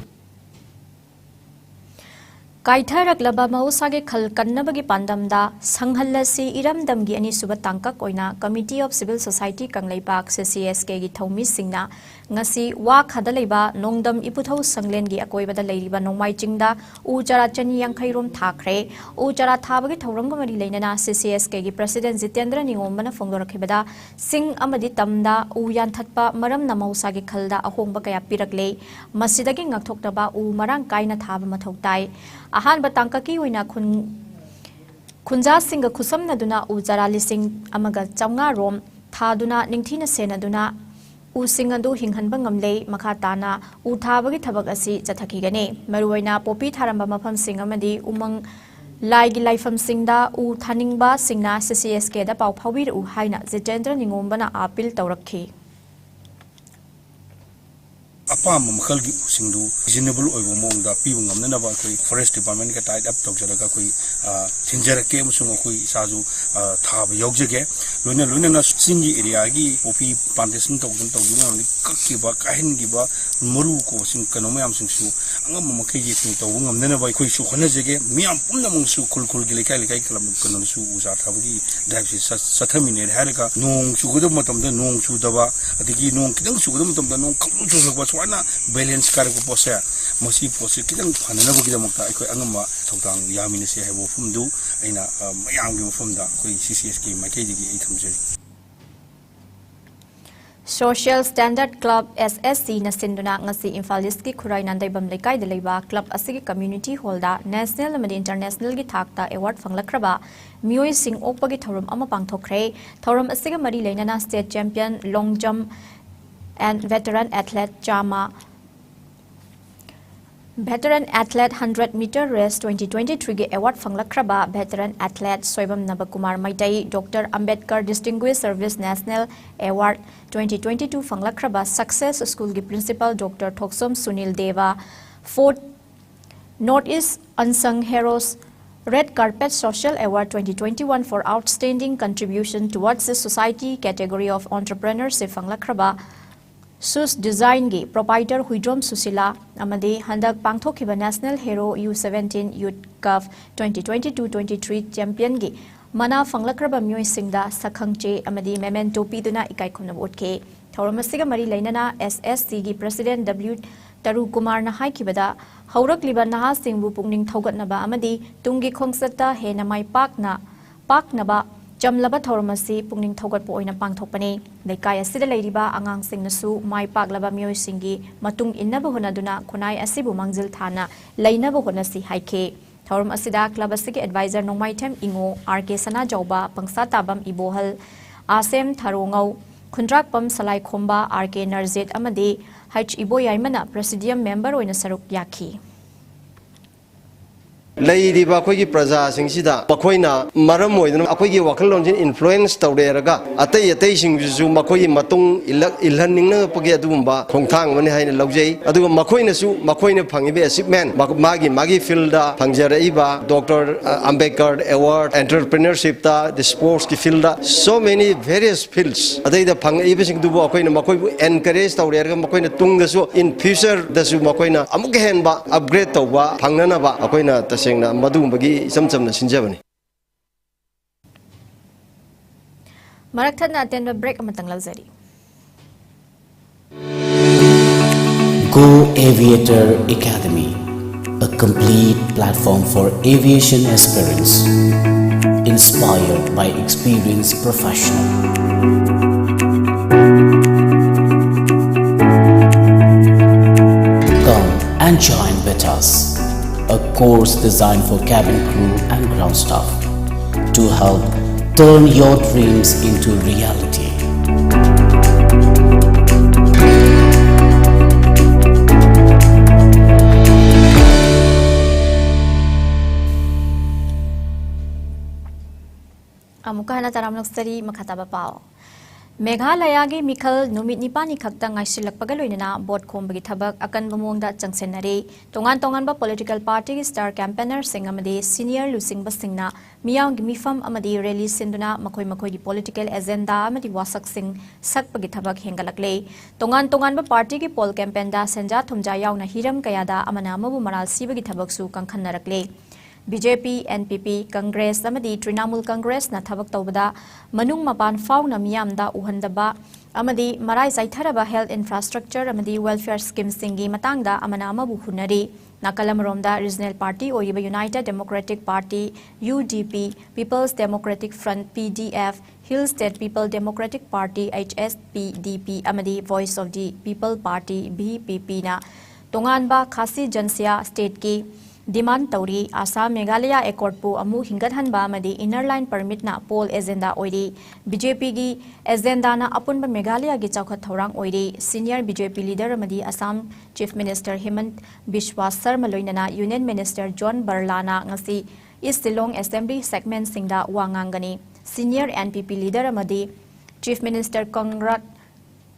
ꯀꯥꯏꯊꯔꯛꯂꯕ ꯃꯍꯧꯁꯥꯒꯤ ꯈꯜ ꯀꯟꯅꯕꯒꯤ ꯄꯥꯟꯗꯝꯗ ꯁꯪꯍꯜꯂꯁꯤ ꯏꯔꯝꯗꯝꯒꯤ ꯑꯅꯤꯁꯨꯕ ꯇꯥꯡꯀꯛ ꯑꯣꯏꯅ Committee of Civil Society Kangleipak, C C S K ꯒꯤ ꯊꯧꯃꯤꯁꯤꯡꯅ ꯉꯁꯤ ꯋꯥꯈꯥꯗ ꯂꯩꯕ ꯅꯣꯡꯗꯝ ꯏꯄꯨꯊꯧ ꯁꯪꯂꯦꯟꯒꯤ ꯑꯀꯣꯏꯕꯗ ꯂꯩꯔꯤꯕ ꯅꯣꯡꯃꯥꯏ ꯆꯤꯡꯗ ꯎ ꯆꯥꯔꯥ ꯆꯅꯤ ꯌꯥꯡꯈꯩ ꯔꯣꯝ ꯊꯥꯈ꯭ꯔꯦ꯫ ꯎ ꯆꯥꯔꯥ ꯊꯥꯕꯒꯤ ꯊꯧꯔꯝꯒ ꯃꯔꯤ ꯂꯩꯅꯅ C C S K ꯒꯤ President ꯖꯤꯇꯦꯟꯗ꯭ꯔ ꯅꯤꯉꯣꯝꯕꯅ ꯐꯣꯡꯗꯣꯔꯛꯈꯤꯕꯗ, ꯆꯤꯡ ꯑꯃꯗꯤ ꯇꯝꯗ ꯎ ꯌꯥꯟꯊꯠꯄ ꯃꯔꯝꯅ ꯃꯍꯧꯁꯥꯒꯤ ꯈꯜꯗ ꯑꯍꯣꯡꯕ ꯀꯌꯥ ꯄꯤꯔꯛꯂꯦ꯫ ꯃꯁꯤꯗꯒꯤ ꯉꯥꯛꯊꯣꯛꯅꯕ ꯎ ꯃꯔꯥꯡ ꯀꯥꯏꯅ ꯊꯥꯕ ꯃꯊꯧ ꯇꯥꯏ꯫ ꯑꯍꯥꯟꯕ ꯇꯥꯡꯀꯛꯀꯤ ꯑꯣꯏꯅ ꯈꯨꯟ ꯈꯨꯟꯖꯥꯁꯤꯡꯒ ꯈꯨꯠꯁꯝꯅꯗꯨꯅ ꯎ ꯆꯥꯔꯥ ꯂꯤꯁꯤꯡ ꯑꯃꯒ ꯆꯥꯝꯃꯉꯥ ꯔꯣꯝ ꯊꯥꯗꯨꯅ ꯅꯤꯡꯊꯤꯅ ꯁꯦꯟꯅꯗꯨꯅ ꯎꯁꯤꯡ ꯑꯗꯨ ꯍꯤꯡꯍꯟꯕ ꯉꯝꯂꯦ꯫ ꯃꯈꯥ ꯇꯥꯅ ꯎ ꯊꯥꯕꯒꯤ ꯊꯕꯛ ꯑꯁꯤ ꯆꯠꯊꯈꯤꯒꯅꯤ꯫ ꯃꯔꯨꯑꯣꯏꯅ ꯄꯣꯄꯤ ꯊꯥꯔꯝꯕ ꯃꯐꯝꯁꯤꯡ ꯑꯃꯗꯤ ꯎꯃꯪ ꯂꯥꯏꯒꯤ ꯂꯥꯏꯐꯝꯁꯤꯡꯗ ꯎ ꯊꯥꯅꯤꯡꯕꯁꯤꯡꯅ C C S K ꯗ ꯄꯥꯎ ꯐꯥꯎꯕꯤꯔꯛꯎ ꯍꯥꯏꯅ ꯖꯤꯇꯦꯟꯗ꯭ꯔ ꯅꯤꯉꯣꯝꯕꯅ ꯑꯥꯄꯤꯜ ꯇꯧꯔꯛꯈꯤ꯫ ꯑꯄꯥꯝꯕ ꯃꯈꯜꯒꯤ ꯎꯁꯤꯡꯗꯨ reasonable ꯑꯣꯏꯕ ꯃꯑꯣꯡꯗ ꯄꯤꯕ ꯉꯝꯅꯅꯕ ꯑꯩꯈꯣꯏ Forest Department ꯀ tie up ꯇꯧꯖꯔꯒ ꯑꯩꯈꯣꯏ ꯊꯤꯟꯖꯔꯛꯀꯦ ꯑꯃꯁꯨꯡ ꯑꯩꯈꯣꯏ ꯏꯁꯥꯁꯨ ꯊꯥꯕ ꯌꯥꯎꯖꯒꯦ꯫ ꯂꯣꯏꯅ ꯂꯣꯏꯅꯅ ꯆꯤꯡꯒꯤ area ꯒꯤ poppy plantation ꯇꯧꯗꯅ ꯇꯧꯈꯤꯕ ꯃꯌꯥꯝꯗꯤ ꯀꯛꯈꯤꯕ ꯀꯥꯏꯍꯟꯈꯤꯕ ꯃꯔꯨ ꯀꯣꯛꯁꯤꯡ ꯀꯩꯅꯣ ꯃꯌꯥꯝꯁꯤꯡꯁꯨ ꯑꯉꯝꯕ ꯃꯈꯩꯒꯤ ꯑꯩꯈꯣꯏ ꯇꯧꯕ ꯉꯝꯅꯅꯕ ꯑꯩꯈꯣꯏꯁꯨ ꯍꯣꯠꯅꯖꯒꯦ꯫ ꯃꯤꯌꯥꯝ ꯄꯨꯝꯅꯃꯛꯁꯨ ꯈꯨꯜ ꯈꯨꯜꯒꯤ ꯂꯩꯀꯥꯏ ꯂꯩꯀꯥꯏ ꯀꯩꯅꯣꯗꯁꯨ ꯎ ꯆꯥꯔ ꯊꯥꯕꯒꯤ drive ꯁꯤ ꯆꯠꯊꯃꯤꯟꯅꯔꯦ ꯍꯥꯏꯔꯒ ꯅꯣꯡ ꯆꯨꯒꯗꯕ ꯃꯇꯝꯗ ꯅꯣꯡ ꯆꯨꯗꯕ, ꯑꯗꯒꯤ ꯅꯣꯡ ꯈꯤꯇꯪ ꯆꯨꯒꯗꯕ ꯃꯇꯝꯗ ꯅꯣꯡ ꯈꯪꯆꯨ ꯆꯨꯁꯜꯂꯛꯄ, ꯁꯨꯃꯥꯏꯅ balance ꯀꯥꯏꯔꯛꯄ ꯄꯣꯠꯁꯦ, ꯃꯁꯤ ꯄꯣꯠꯁꯦ ꯈꯤꯇꯪ ꯐꯅꯅꯕꯒꯤꯗꯃꯛꯇ ꯑꯩꯈꯣꯏ ꯑꯉꯝꯕ ꯊꯧꯗꯥꯡ ꯌꯥꯃꯤꯟꯅꯁꯦ ꯍꯥꯏꯕ ꯋꯥꯐꯝꯗꯨ ꯑꯩꯅ ꯃꯌꯥꯝꯒꯤ ꯃꯐꯝꯗ ꯑꯩꯈꯣꯏ C C S K ꯃꯥꯏꯀꯩꯗꯒꯤ ꯑꯩ ꯊꯝꯖꯔꯤ꯫ Social Standard Club, S S C ꯅ ꯁꯤꯟꯗꯨꯅ ꯉꯁꯤ ꯏꯝꯐꯥꯜ ꯏꯁꯀꯤ ꯈꯨꯔꯥꯏ ꯅꯥꯟꯗꯩꯕꯝ ꯂꯩꯀꯥꯏꯗ ꯂꯩꯕ club ꯑꯁꯤꯒꯤ community hall ꯗ national ꯑꯃꯗꯤ international ꯒꯤ ꯊꯥꯛꯇ award ꯐꯪꯂꯛꯈ꯭ꯔꯕ ꯃꯤꯑꯣꯏꯁꯤꯡ ꯑꯣꯛꯄꯒꯤ ꯊꯧꯔꯝ ꯑꯃ ꯄꯥꯡꯊꯣꯛꯈ꯭ꯔꯦ꯫ ꯊꯧꯔꯝ ꯑꯁꯤꯒ ꯃꯔꯤ ꯂꯩꯅꯅ state champion long jump and veteran athlete ꯆꯥꯝꯃ Veteran Athlete hundred meter race twenty twenty-three ꯒꯤ award ꯐꯪꯂꯛꯈ꯭ꯔꯕ veteran athlete Soibam ꯅꯕꯀꯨꯃꯥꯔ Meitei, Doctor Ambedkar Distinguished Service National Award twenty twenty-two ꯐꯪꯂꯛꯈ꯭ꯔꯕ Success School ꯒꯤ principal Doctor ꯊꯣꯛꯁꯣꯝ Sunil Dev, fourth North East Unsung Heroes Red Carpet Social Award twenty twenty-one for outstanding contribution towards the society category of entrepreneurship ꯐꯪꯂꯛꯈ꯭ꯔꯕ ꯁꯨꯁ ꯗꯤꯖꯥꯏꯟꯒꯤ proprietor ꯍꯨꯏꯗ꯭ꯔꯣꯝ ꯁꯨꯁꯤꯂꯥ ꯑꯃꯗꯤ ꯍꯟꯗꯛ ꯄꯥꯡꯊꯣꯛꯈꯤꯕ National Hero U seventeen Youth Cup twenty twenty-two twenty-three championꯒꯤ ꯃꯅꯥ ꯐꯪꯂꯛꯈ꯭ꯔꯕ ꯃꯤꯑꯣꯏꯁꯤꯡꯗ ꯁꯛꯈꯪꯆꯦ ꯑꯃꯗꯤ memento ꯄꯤꯗꯨꯅ ꯏꯀꯥꯏ ꯈꯨꯝꯅꯕ ꯎꯠꯈꯤ꯫ ꯊꯧꯔꯝ ꯑꯁꯤꯒ ꯃꯔꯤ ꯂꯩꯅꯅ S S Cꯒꯤ President W ꯇꯔꯨ ꯀꯨꯃꯥꯔꯅ ꯍꯥꯏꯈꯤꯕꯗ, ꯍꯧꯔꯛꯂꯤꯕ ꯅꯍꯥꯁꯤꯡꯕꯨ ꯄꯨꯛꯅꯤꯡ ꯊꯧꯒꯠꯅꯕ ꯑꯃꯗꯤ ꯇꯨꯡꯒꯤ ꯈꯣꯡꯆꯠꯇ ꯍꯦꯟꯅ ꯃꯥꯏ ꯄꯥꯛꯅ ꯄꯥꯛꯅꯕ ꯆꯝꯂꯕ ꯊꯧꯔꯝ ꯑꯁꯤ ꯄꯨꯛꯅꯤꯡ ꯊꯧꯒꯠꯄ ꯑꯣꯏꯅ ꯄꯥꯡꯊꯣꯛꯄꯅꯤ꯫ ꯂꯩꯀꯥꯏ ꯑꯁꯤꯗ ꯂꯩꯔꯤꯕ ꯑꯉꯥꯡꯁꯤꯡꯅꯁꯨ ꯃꯥꯏ ꯄꯥꯛꯂꯕ ꯃꯤꯑꯣꯏꯁꯤꯡꯒꯤ ꯃꯇꯨꯡ ꯏꯟꯅꯕ ꯍꯣꯠꯅꯗꯨꯅ ꯈꯨꯟꯅꯥꯏ ꯑꯁꯤꯕꯨ ꯃꯥꯡꯖꯤꯜ ꯊꯥꯅ ꯂꯩꯅꯕ ꯍꯣꯠꯅꯁꯤ ꯍꯥꯏꯈꯤ꯫ ꯊꯧꯔꯝ ꯑꯁꯤꯗ club ꯑꯁꯤꯒꯤ advisor ꯅꯣꯡꯃꯥꯏꯊꯦꯝ ꯏꯉꯣ, R K ꯁꯅꯥꯖꯥꯎꯕ, ꯄꯪꯁꯥꯇꯥꯕꯝ ꯏꯕꯣꯍꯜ, ꯑꯥꯁꯦꯝ ꯊꯥꯔꯣꯉꯧ, ꯈꯨꯟꯗ꯭ꯔꯥꯛꯄꯝ ꯁꯂꯥꯏꯈꯣꯝꯕ, R K ꯅꯔꯖꯤꯠ ꯑꯃꯗꯤ H ꯏꯕꯣꯌꯥꯏꯃꯅ presidium member ꯑꯣꯏꯅ ꯁꯔꯨꯛ ꯌꯥꯈꯤ꯫ ꯂꯩꯔꯤꯕ ꯑꯩꯈꯣꯏꯒꯤ ꯄ꯭ꯔꯖꯥꯁꯤꯡꯁꯤꯗ ꯃꯈꯣꯏꯅ ꯃꯔꯝ ꯑꯣꯏꯗꯨꯅ ꯑꯩꯈꯣꯏꯒꯤ ꯋꯥꯈꯜꯂꯣꯟꯁꯤꯅ influence ꯇꯧꯔꯦꯔꯒ ꯑꯇꯩ ꯑꯇꯩꯁꯤꯡꯁꯤꯁꯨ ꯃꯈꯣꯏꯒꯤ ꯃꯇꯨꯡ ꯏꯜꯂ- ꯏꯜꯍꯟꯅꯤꯡꯅꯕꯒꯤ ꯑꯗꯨꯒꯨꯝꯕ ꯈꯣꯡꯊꯥꯡ ꯑꯃꯅꯤ ꯍꯥꯏꯅ ꯂꯧꯖꯩ꯫ ꯑꯗꯨꯒ ꯃꯈꯣꯏꯅꯁꯨ ꯃꯈꯣꯏꯅ ꯐꯪꯉꯤꯕ achievement, ꯃꯥ- ꯃꯥꯒꯤ ꯃꯥꯒꯤ fieldꯗ ꯐꯪꯖꯔꯛꯏꯕ Doctor Ambedkar Award, entrepreneurshipꯇ, sportsꯀꯤ fieldꯗ, so many various fields ꯑꯗꯩꯗ ꯐꯪꯉꯛꯏꯕꯁꯤꯡꯗꯨꯕꯨ ꯑꯩꯈꯣꯏꯅ ꯃꯈꯣꯏꯕꯨ encourage ꯇꯧꯔꯦꯔꯒ ꯃꯈꯣꯏꯅ ꯇꯨꯡꯗꯁꯨ in futureꯗꯁꯨ ꯃꯈꯣꯏꯅ ꯑꯃꯨꯛꯀ ꯍꯦꯟꯕ upgrade ꯇꯧꯕ ꯐꯪꯅꯅꯕ ꯑꯩꯈꯣꯏꯅ ꯇꯁꯦꯡꯅ ꯃꯗꯨꯒꯨꯝꯕꯒꯤ ꯏꯆꯝ ꯆꯝꯅ ꯁꯤꯟꯖꯕꯅꯤ꯫ ꯃꯔꯛ ꯊꯠꯅ ꯑꯇꯦꯟꯕ break ꯑꯃꯇꯪ ꯂꯧꯖꯔꯤ꯫ Go Aviator Academy, a complete platform for aviation aspirants, inspired by experienced professional. Come and join with us. A course designed for cabin crew and ground staff to help turn your dreams into reality. ꯑꯃꯨꯛꯀ ꯍꯟꯅ ꯇꯔꯥꯝꯅ ꯑꯣꯛꯆꯔꯤ꯫ ꯃꯈꯥ ꯇꯥꯕ ꯄꯥꯎ꯫ ꯃꯦꯘꯥꯂꯌꯥꯒꯤ ꯃꯤꯈꯜ ꯅꯨꯃꯤꯠ ꯅꯤꯄꯥꯟꯅꯤ ꯈꯛꯇ ꯉꯥꯏꯁꯤꯜꯂꯛꯄꯒ ꯂꯣꯏꯅꯅ ꯚꯣꯠ ꯈꯣꯝꯕꯒꯤ ꯊꯕꯛ ꯑꯀꯟꯕ ꯃꯑꯣꯡꯗ ꯆꯪꯁꯤꯟꯅꯔꯦ꯫ ꯇꯣꯉꯥꯟ ꯇꯣꯉꯥꯟꯕ ꯄꯣꯂꯤꯇꯤꯀꯦꯜ ꯄꯥꯔꯇꯤꯒꯤ ꯁ꯭ꯇꯥꯔ ꯀꯦꯝꯄꯦꯅꯔꯁꯤꯡ ꯑꯃꯗꯤ ꯁꯤꯅꯤꯌꯔ ꯂꯨꯆꯤꯡꯕꯁꯤꯡꯅ ꯃꯤꯌꯥꯝꯒꯤ ꯃꯤꯐꯝ ꯑꯃꯗꯤ ꯔꯦꯂꯤ ꯁꯤꯟꯗꯨꯅ ꯃꯈꯣꯏ ꯃꯈꯣꯏꯒꯤ ꯄꯣꯂꯤꯇꯤꯀꯦꯜ ꯑꯦꯖꯦꯟꯗꯥ ꯑꯃꯗꯤ ꯋꯥꯁꯛꯁꯤꯡ ꯁꯛꯄꯒꯤ ꯊꯕꯛ ꯍꯦꯟꯒꯠꯂꯛꯂꯦ꯫ ꯇꯣꯉꯥꯟ ꯇꯣꯉꯥꯟꯕ ꯄꯥꯔꯇꯤꯒꯤ ꯄꯣꯜ ꯀꯦꯝꯄꯦꯟꯗ ꯁꯦꯟꯖꯥ ꯊꯨꯝꯖꯥ ꯌꯥꯎꯅ ꯍꯤꯔꯝ ꯀꯌꯥꯗ ꯑꯃꯅ ꯑꯃꯕꯨ ꯃꯔꯥꯜ ꯁꯤꯕꯒꯤ ꯊꯕꯛꯁꯨ ꯀꯟꯈꯠꯅꯔꯛꯂꯦ꯫ ꯕꯤ ꯖꯦ ꯄꯤ, ꯑꯦꯟ ꯄꯤ ꯄꯤ, ꯀꯪꯒ꯭ꯔꯦꯁ ꯑꯃꯗꯤ ꯇ꯭ꯔꯤꯅꯥꯃꯨꯜ ꯀꯪꯒ꯭ꯔꯦꯁꯅ ꯊꯕꯛ ꯇꯧꯕꯗ ꯃꯅꯨꯡ ꯃꯄꯥꯟ ꯐꯥꯎꯅ ꯃꯤꯌꯥꯝꯗ ꯎꯍꯟꯗꯕ ꯑꯃꯗꯤ ꯃꯔꯥꯏ ꯆꯥꯏꯊꯔꯕ ꯍꯦꯜꯊ ꯏꯟꯐ꯭ꯔꯥꯁ꯭ꯇ꯭ꯔꯛꯆꯔ ꯑꯃꯗꯤ ꯋꯦꯜꯐꯤꯌꯔ ꯁ꯭ꯀꯤꯝꯁꯤꯡꯒꯤ ꯃꯇꯥꯡꯗ ꯑꯃꯅ ꯑꯃꯕꯨ ꯍꯨꯟꯅꯔꯤ꯫ ꯅꯥꯀꯜ ꯑꯃꯔꯣꯝꯗ ꯔꯤꯖꯅꯦꯜ ꯄꯥꯔꯇꯤ ꯑꯣꯏꯔꯤꯕ united democratic party, U D P, people's democratic front, P D F, hill state people democratic party, H S P D P, ꯑꯃꯗꯤ voice of the people party, V P ꯄꯤꯅ ꯇꯣꯉꯥꯟꯕ ꯈꯥꯁꯤ ꯖꯟꯁꯤꯌꯥ ꯁ꯭ꯇꯦꯠꯀꯤ ꯗꯤꯃꯥꯟꯗ ꯇꯧꯔꯤ꯫ ꯑꯁꯥꯝ ꯃꯦꯘꯥꯂꯌꯥ ꯑꯦꯀꯣꯔꯗꯄꯨ ꯑꯃꯨꯛ ꯍꯤꯡꯒꯠꯍꯟꯕ ꯑꯃꯗꯤ ꯏꯟꯅꯔ ꯂꯥꯏꯟ ꯄꯔꯃꯤꯠꯅ ꯄꯣꯜ ꯑꯦꯖꯦꯟꯗꯥ ꯑꯣꯏꯔꯤ꯫ ꯕꯤ ꯖꯦ ꯄꯤꯒꯤ ꯑꯦꯖꯦꯟꯗꯥꯅ ꯑꯄꯨꯟꯕ ꯃꯦꯘꯥꯂꯌꯥꯒꯤ ꯆꯥꯎꯈꯠ ꯊꯧꯔꯥꯡ ꯑꯣꯏꯔꯤ꯫ ꯁꯤꯅꯤꯌꯔ ꯕꯤ ꯖꯦ ꯄꯤ ꯂꯤꯗꯔ ꯑꯃꯗꯤ ꯑꯁꯥꯝ ꯆꯤꯐ ꯃꯤꯅꯤꯁꯇꯔ ꯍꯤꯃꯟꯇ ꯕꯤꯁ꯭ꯋꯥ ꯁꯔꯃ ꯂꯣꯏꯅꯅ ꯌꯨꯅꯤꯌꯟ ꯃꯤꯅꯤꯁꯇꯔ ꯖꯣꯟ ꯕꯔꯂꯥꯅ ꯉꯁꯤ ꯏꯁ ꯁꯤꯂꯣꯡ ꯑꯦꯁꯦꯝꯕ꯭ꯂꯤ ꯁꯦꯒꯃꯦꯟꯠꯁꯤꯡꯗ ꯋꯥ ꯉꯥꯡꯒꯅꯤ꯫ ꯁꯤꯅꯤꯌꯔ ꯑꯦꯟ ꯄꯤ ꯄꯤ ꯂꯤꯗꯔ ꯑꯃꯗꯤ ꯆꯤꯐ ꯃꯤꯅꯤꯁꯇꯔ ꯀꯣꯟꯔꯥꯗ,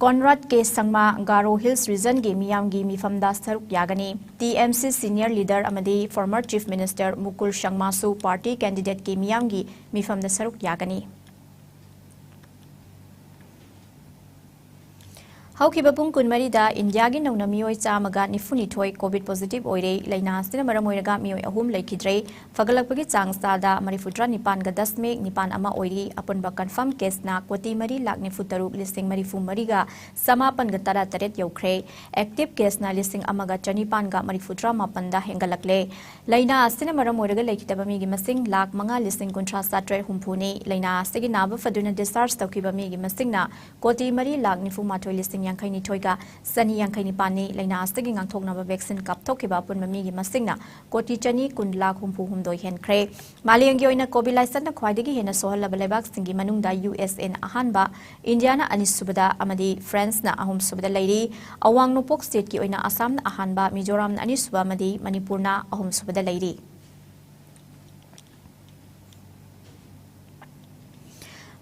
ꯀꯣꯟꯔꯥꯗ ꯀꯦ ꯁꯪꯃꯥ ꯒꯥꯔꯣ ꯍꯤꯜꯁ ꯔꯤꯖꯟꯒꯤ ꯃꯤꯌꯥꯝꯒꯤ ꯃꯤꯐꯝꯗ ꯁꯔꯨꯛ ꯌꯥꯒꯅꯤ꯫ T M C senior leader ꯑꯃꯗꯤ ꯐꯣꯔꯃꯔ ꯆꯤꯐ ꯃꯤꯅꯤꯁꯇꯔ ꯃꯨꯀꯨꯜ ꯁꯪꯃꯥꯁꯨ ꯄꯥꯔꯇꯤ ꯀꯦꯟꯗꯤꯗꯦꯠꯀꯤ ꯃꯤꯌꯥꯝꯒꯤ ꯃꯤꯐꯝꯗ ꯁꯔꯨꯛ ꯌꯥꯒꯅꯤ꯫ ꯍꯧꯈꯤꯕ ꯄꯨꯡ ꯀꯨꯟꯃꯔꯤꯗ ꯏꯟꯗꯤꯌꯥꯒꯤ ꯅꯧꯅ ꯃꯤꯑꯣꯏ ꯆꯥꯝꯃꯒ ꯅꯤꯐꯨꯅꯤꯊꯣꯏ ꯀꯣꯚꯤꯗ ꯄꯣꯖꯤꯇꯤꯚ ꯑꯣꯏꯔꯦ꯫ ꯂꯥꯏꯅꯥ ꯑꯁꯤꯅ ꯃꯔꯝ ꯑꯣꯏꯔꯒ ꯃꯤꯑꯣꯏ ꯑꯍꯨꯝ ꯂꯩꯈꯤꯗ꯭ꯔꯦ꯫ ꯐꯒꯠꯂꯛꯄꯒꯤ ꯆꯥꯡ ꯆꯥꯗ ꯃꯔꯤꯐꯨꯇꯔꯥ ꯅꯤꯄꯥꯟꯒ ꯗꯁꯃꯤꯛ ꯅꯤꯄꯥꯟ ꯑꯃ ꯑꯣꯏꯔꯤ꯫ ꯑꯄꯨꯟꯕ ꯀꯟꯐꯥꯔꯝ ꯀꯦꯁꯅ ꯀꯣꯇꯤ ꯃꯔꯤ ꯂꯥꯈ ꯅꯤꯐꯨ ꯇꯔꯨꯛ ꯂꯤꯁꯤꯡ ꯃꯔꯤꯐꯨ ꯃꯔꯤꯒ ꯆꯃꯥꯄꯟꯒ ꯇꯔꯥ ꯇꯔꯦꯠ ꯌꯧꯈ꯭ꯔꯦ꯫ ꯑꯦꯛꯇꯤꯚ ꯀꯦꯁꯅ ꯂꯤꯁꯤꯡ ꯑꯃꯒ ꯆꯅꯤꯄꯥꯟꯒ ꯃꯔꯤꯐꯨꯇꯔꯥ ꯃꯥꯄꯟꯗ ꯍꯦꯟꯒꯠꯂꯛꯂꯦ꯫ ꯂꯥꯏꯅꯥ ꯑꯁꯤꯅ ꯃꯔꯝ ꯑꯣꯏꯔꯒ ꯂꯩꯈꯤꯗꯕ ꯃꯤꯒꯤ ꯃꯁꯤꯡ ꯂꯥꯈ ꯃꯉꯥ ꯂꯤꯁꯤꯡ ꯀꯨꯟꯊ꯭ꯔꯥ ꯆꯥꯇ꯭ꯔꯦꯠ ꯍꯨꯝꯐꯨꯅꯤ꯫ ꯂꯥꯏꯅꯥ ꯑꯁꯤꯒꯤ ꯅꯥꯕ ꯐꯗꯨꯅ ꯗꯤꯁꯆꯥꯔꯖ ꯇꯧꯈꯤꯕ ꯃꯤꯒꯤ ꯃꯁꯤꯡꯅ ꯀꯣꯇꯤ ꯃꯔꯤ ꯂꯥꯈ ꯅꯤꯐꯨ ꯃꯥꯊꯣꯏ ꯂꯤꯁꯤꯡ ꯌꯥꯡꯈꯩ ꯅꯤꯊꯣꯏꯒ ꯆꯅꯤ ꯌꯥꯡꯈꯩ ꯅꯤꯄꯥꯟꯅꯤ꯫ ꯂꯥꯏꯅꯥ ꯑꯁꯤꯒꯤ ꯉꯥꯛꯊꯣꯛꯅꯕ ꯚꯦꯛꯁꯤꯟ ꯀꯥꯞꯊꯣꯛꯈꯤꯕ ꯑꯄꯨꯟꯕ ꯃꯤꯒꯤ ꯃꯁꯤꯡꯅ ꯀꯣꯇꯤ ꯆꯅꯤ ꯀꯨꯟ ꯂꯥꯈ ꯍꯨꯝꯐꯨ ꯍꯨꯝꯗꯣꯏ ꯍꯦꯟꯈ꯭ꯔꯦ꯫ ꯃꯥꯂꯦꯝꯒꯤ ꯑꯣꯏꯅ ꯀꯣꯚꯤꯗ ꯂꯥꯏꯆꯠꯅ ꯈ꯭ꯋꯥꯏꯗꯒꯤ ꯍꯦꯟꯅ ꯁꯣꯛꯍꯜꯂꯕ ꯂꯩꯕꯥꯛꯁꯤꯡꯒꯤ ꯃꯅꯨꯡꯗ ꯌꯨ ꯑꯦꯁ ꯑꯦꯅ ꯑꯍꯥꯟꯕ, ꯏꯟꯗꯤꯌꯥꯅ ꯑꯅꯤꯁꯨꯕꯗ ꯑꯃꯗꯤ ꯐ꯭ꯔꯥꯟꯁꯅ ꯑꯍꯨꯝꯁꯨꯕꯗ ꯂꯩꯔꯤ꯫ ꯑꯋꯥꯡ ꯅꯣꯡꯄꯣꯛ ꯁ꯭ꯇꯦꯠꯀꯤ ꯑꯣꯏꯅ ꯑꯁꯥꯝꯅ ꯑꯍꯥꯟꯕ, ꯃꯤꯖꯣꯔꯥꯝꯅ ꯑꯅꯤꯁꯨꯕ ꯑꯃꯗꯤ ꯃꯅꯤꯄꯨꯔꯅ ꯑꯍꯨꯝꯁꯨꯕꯗ ꯂꯩꯔꯤ꯫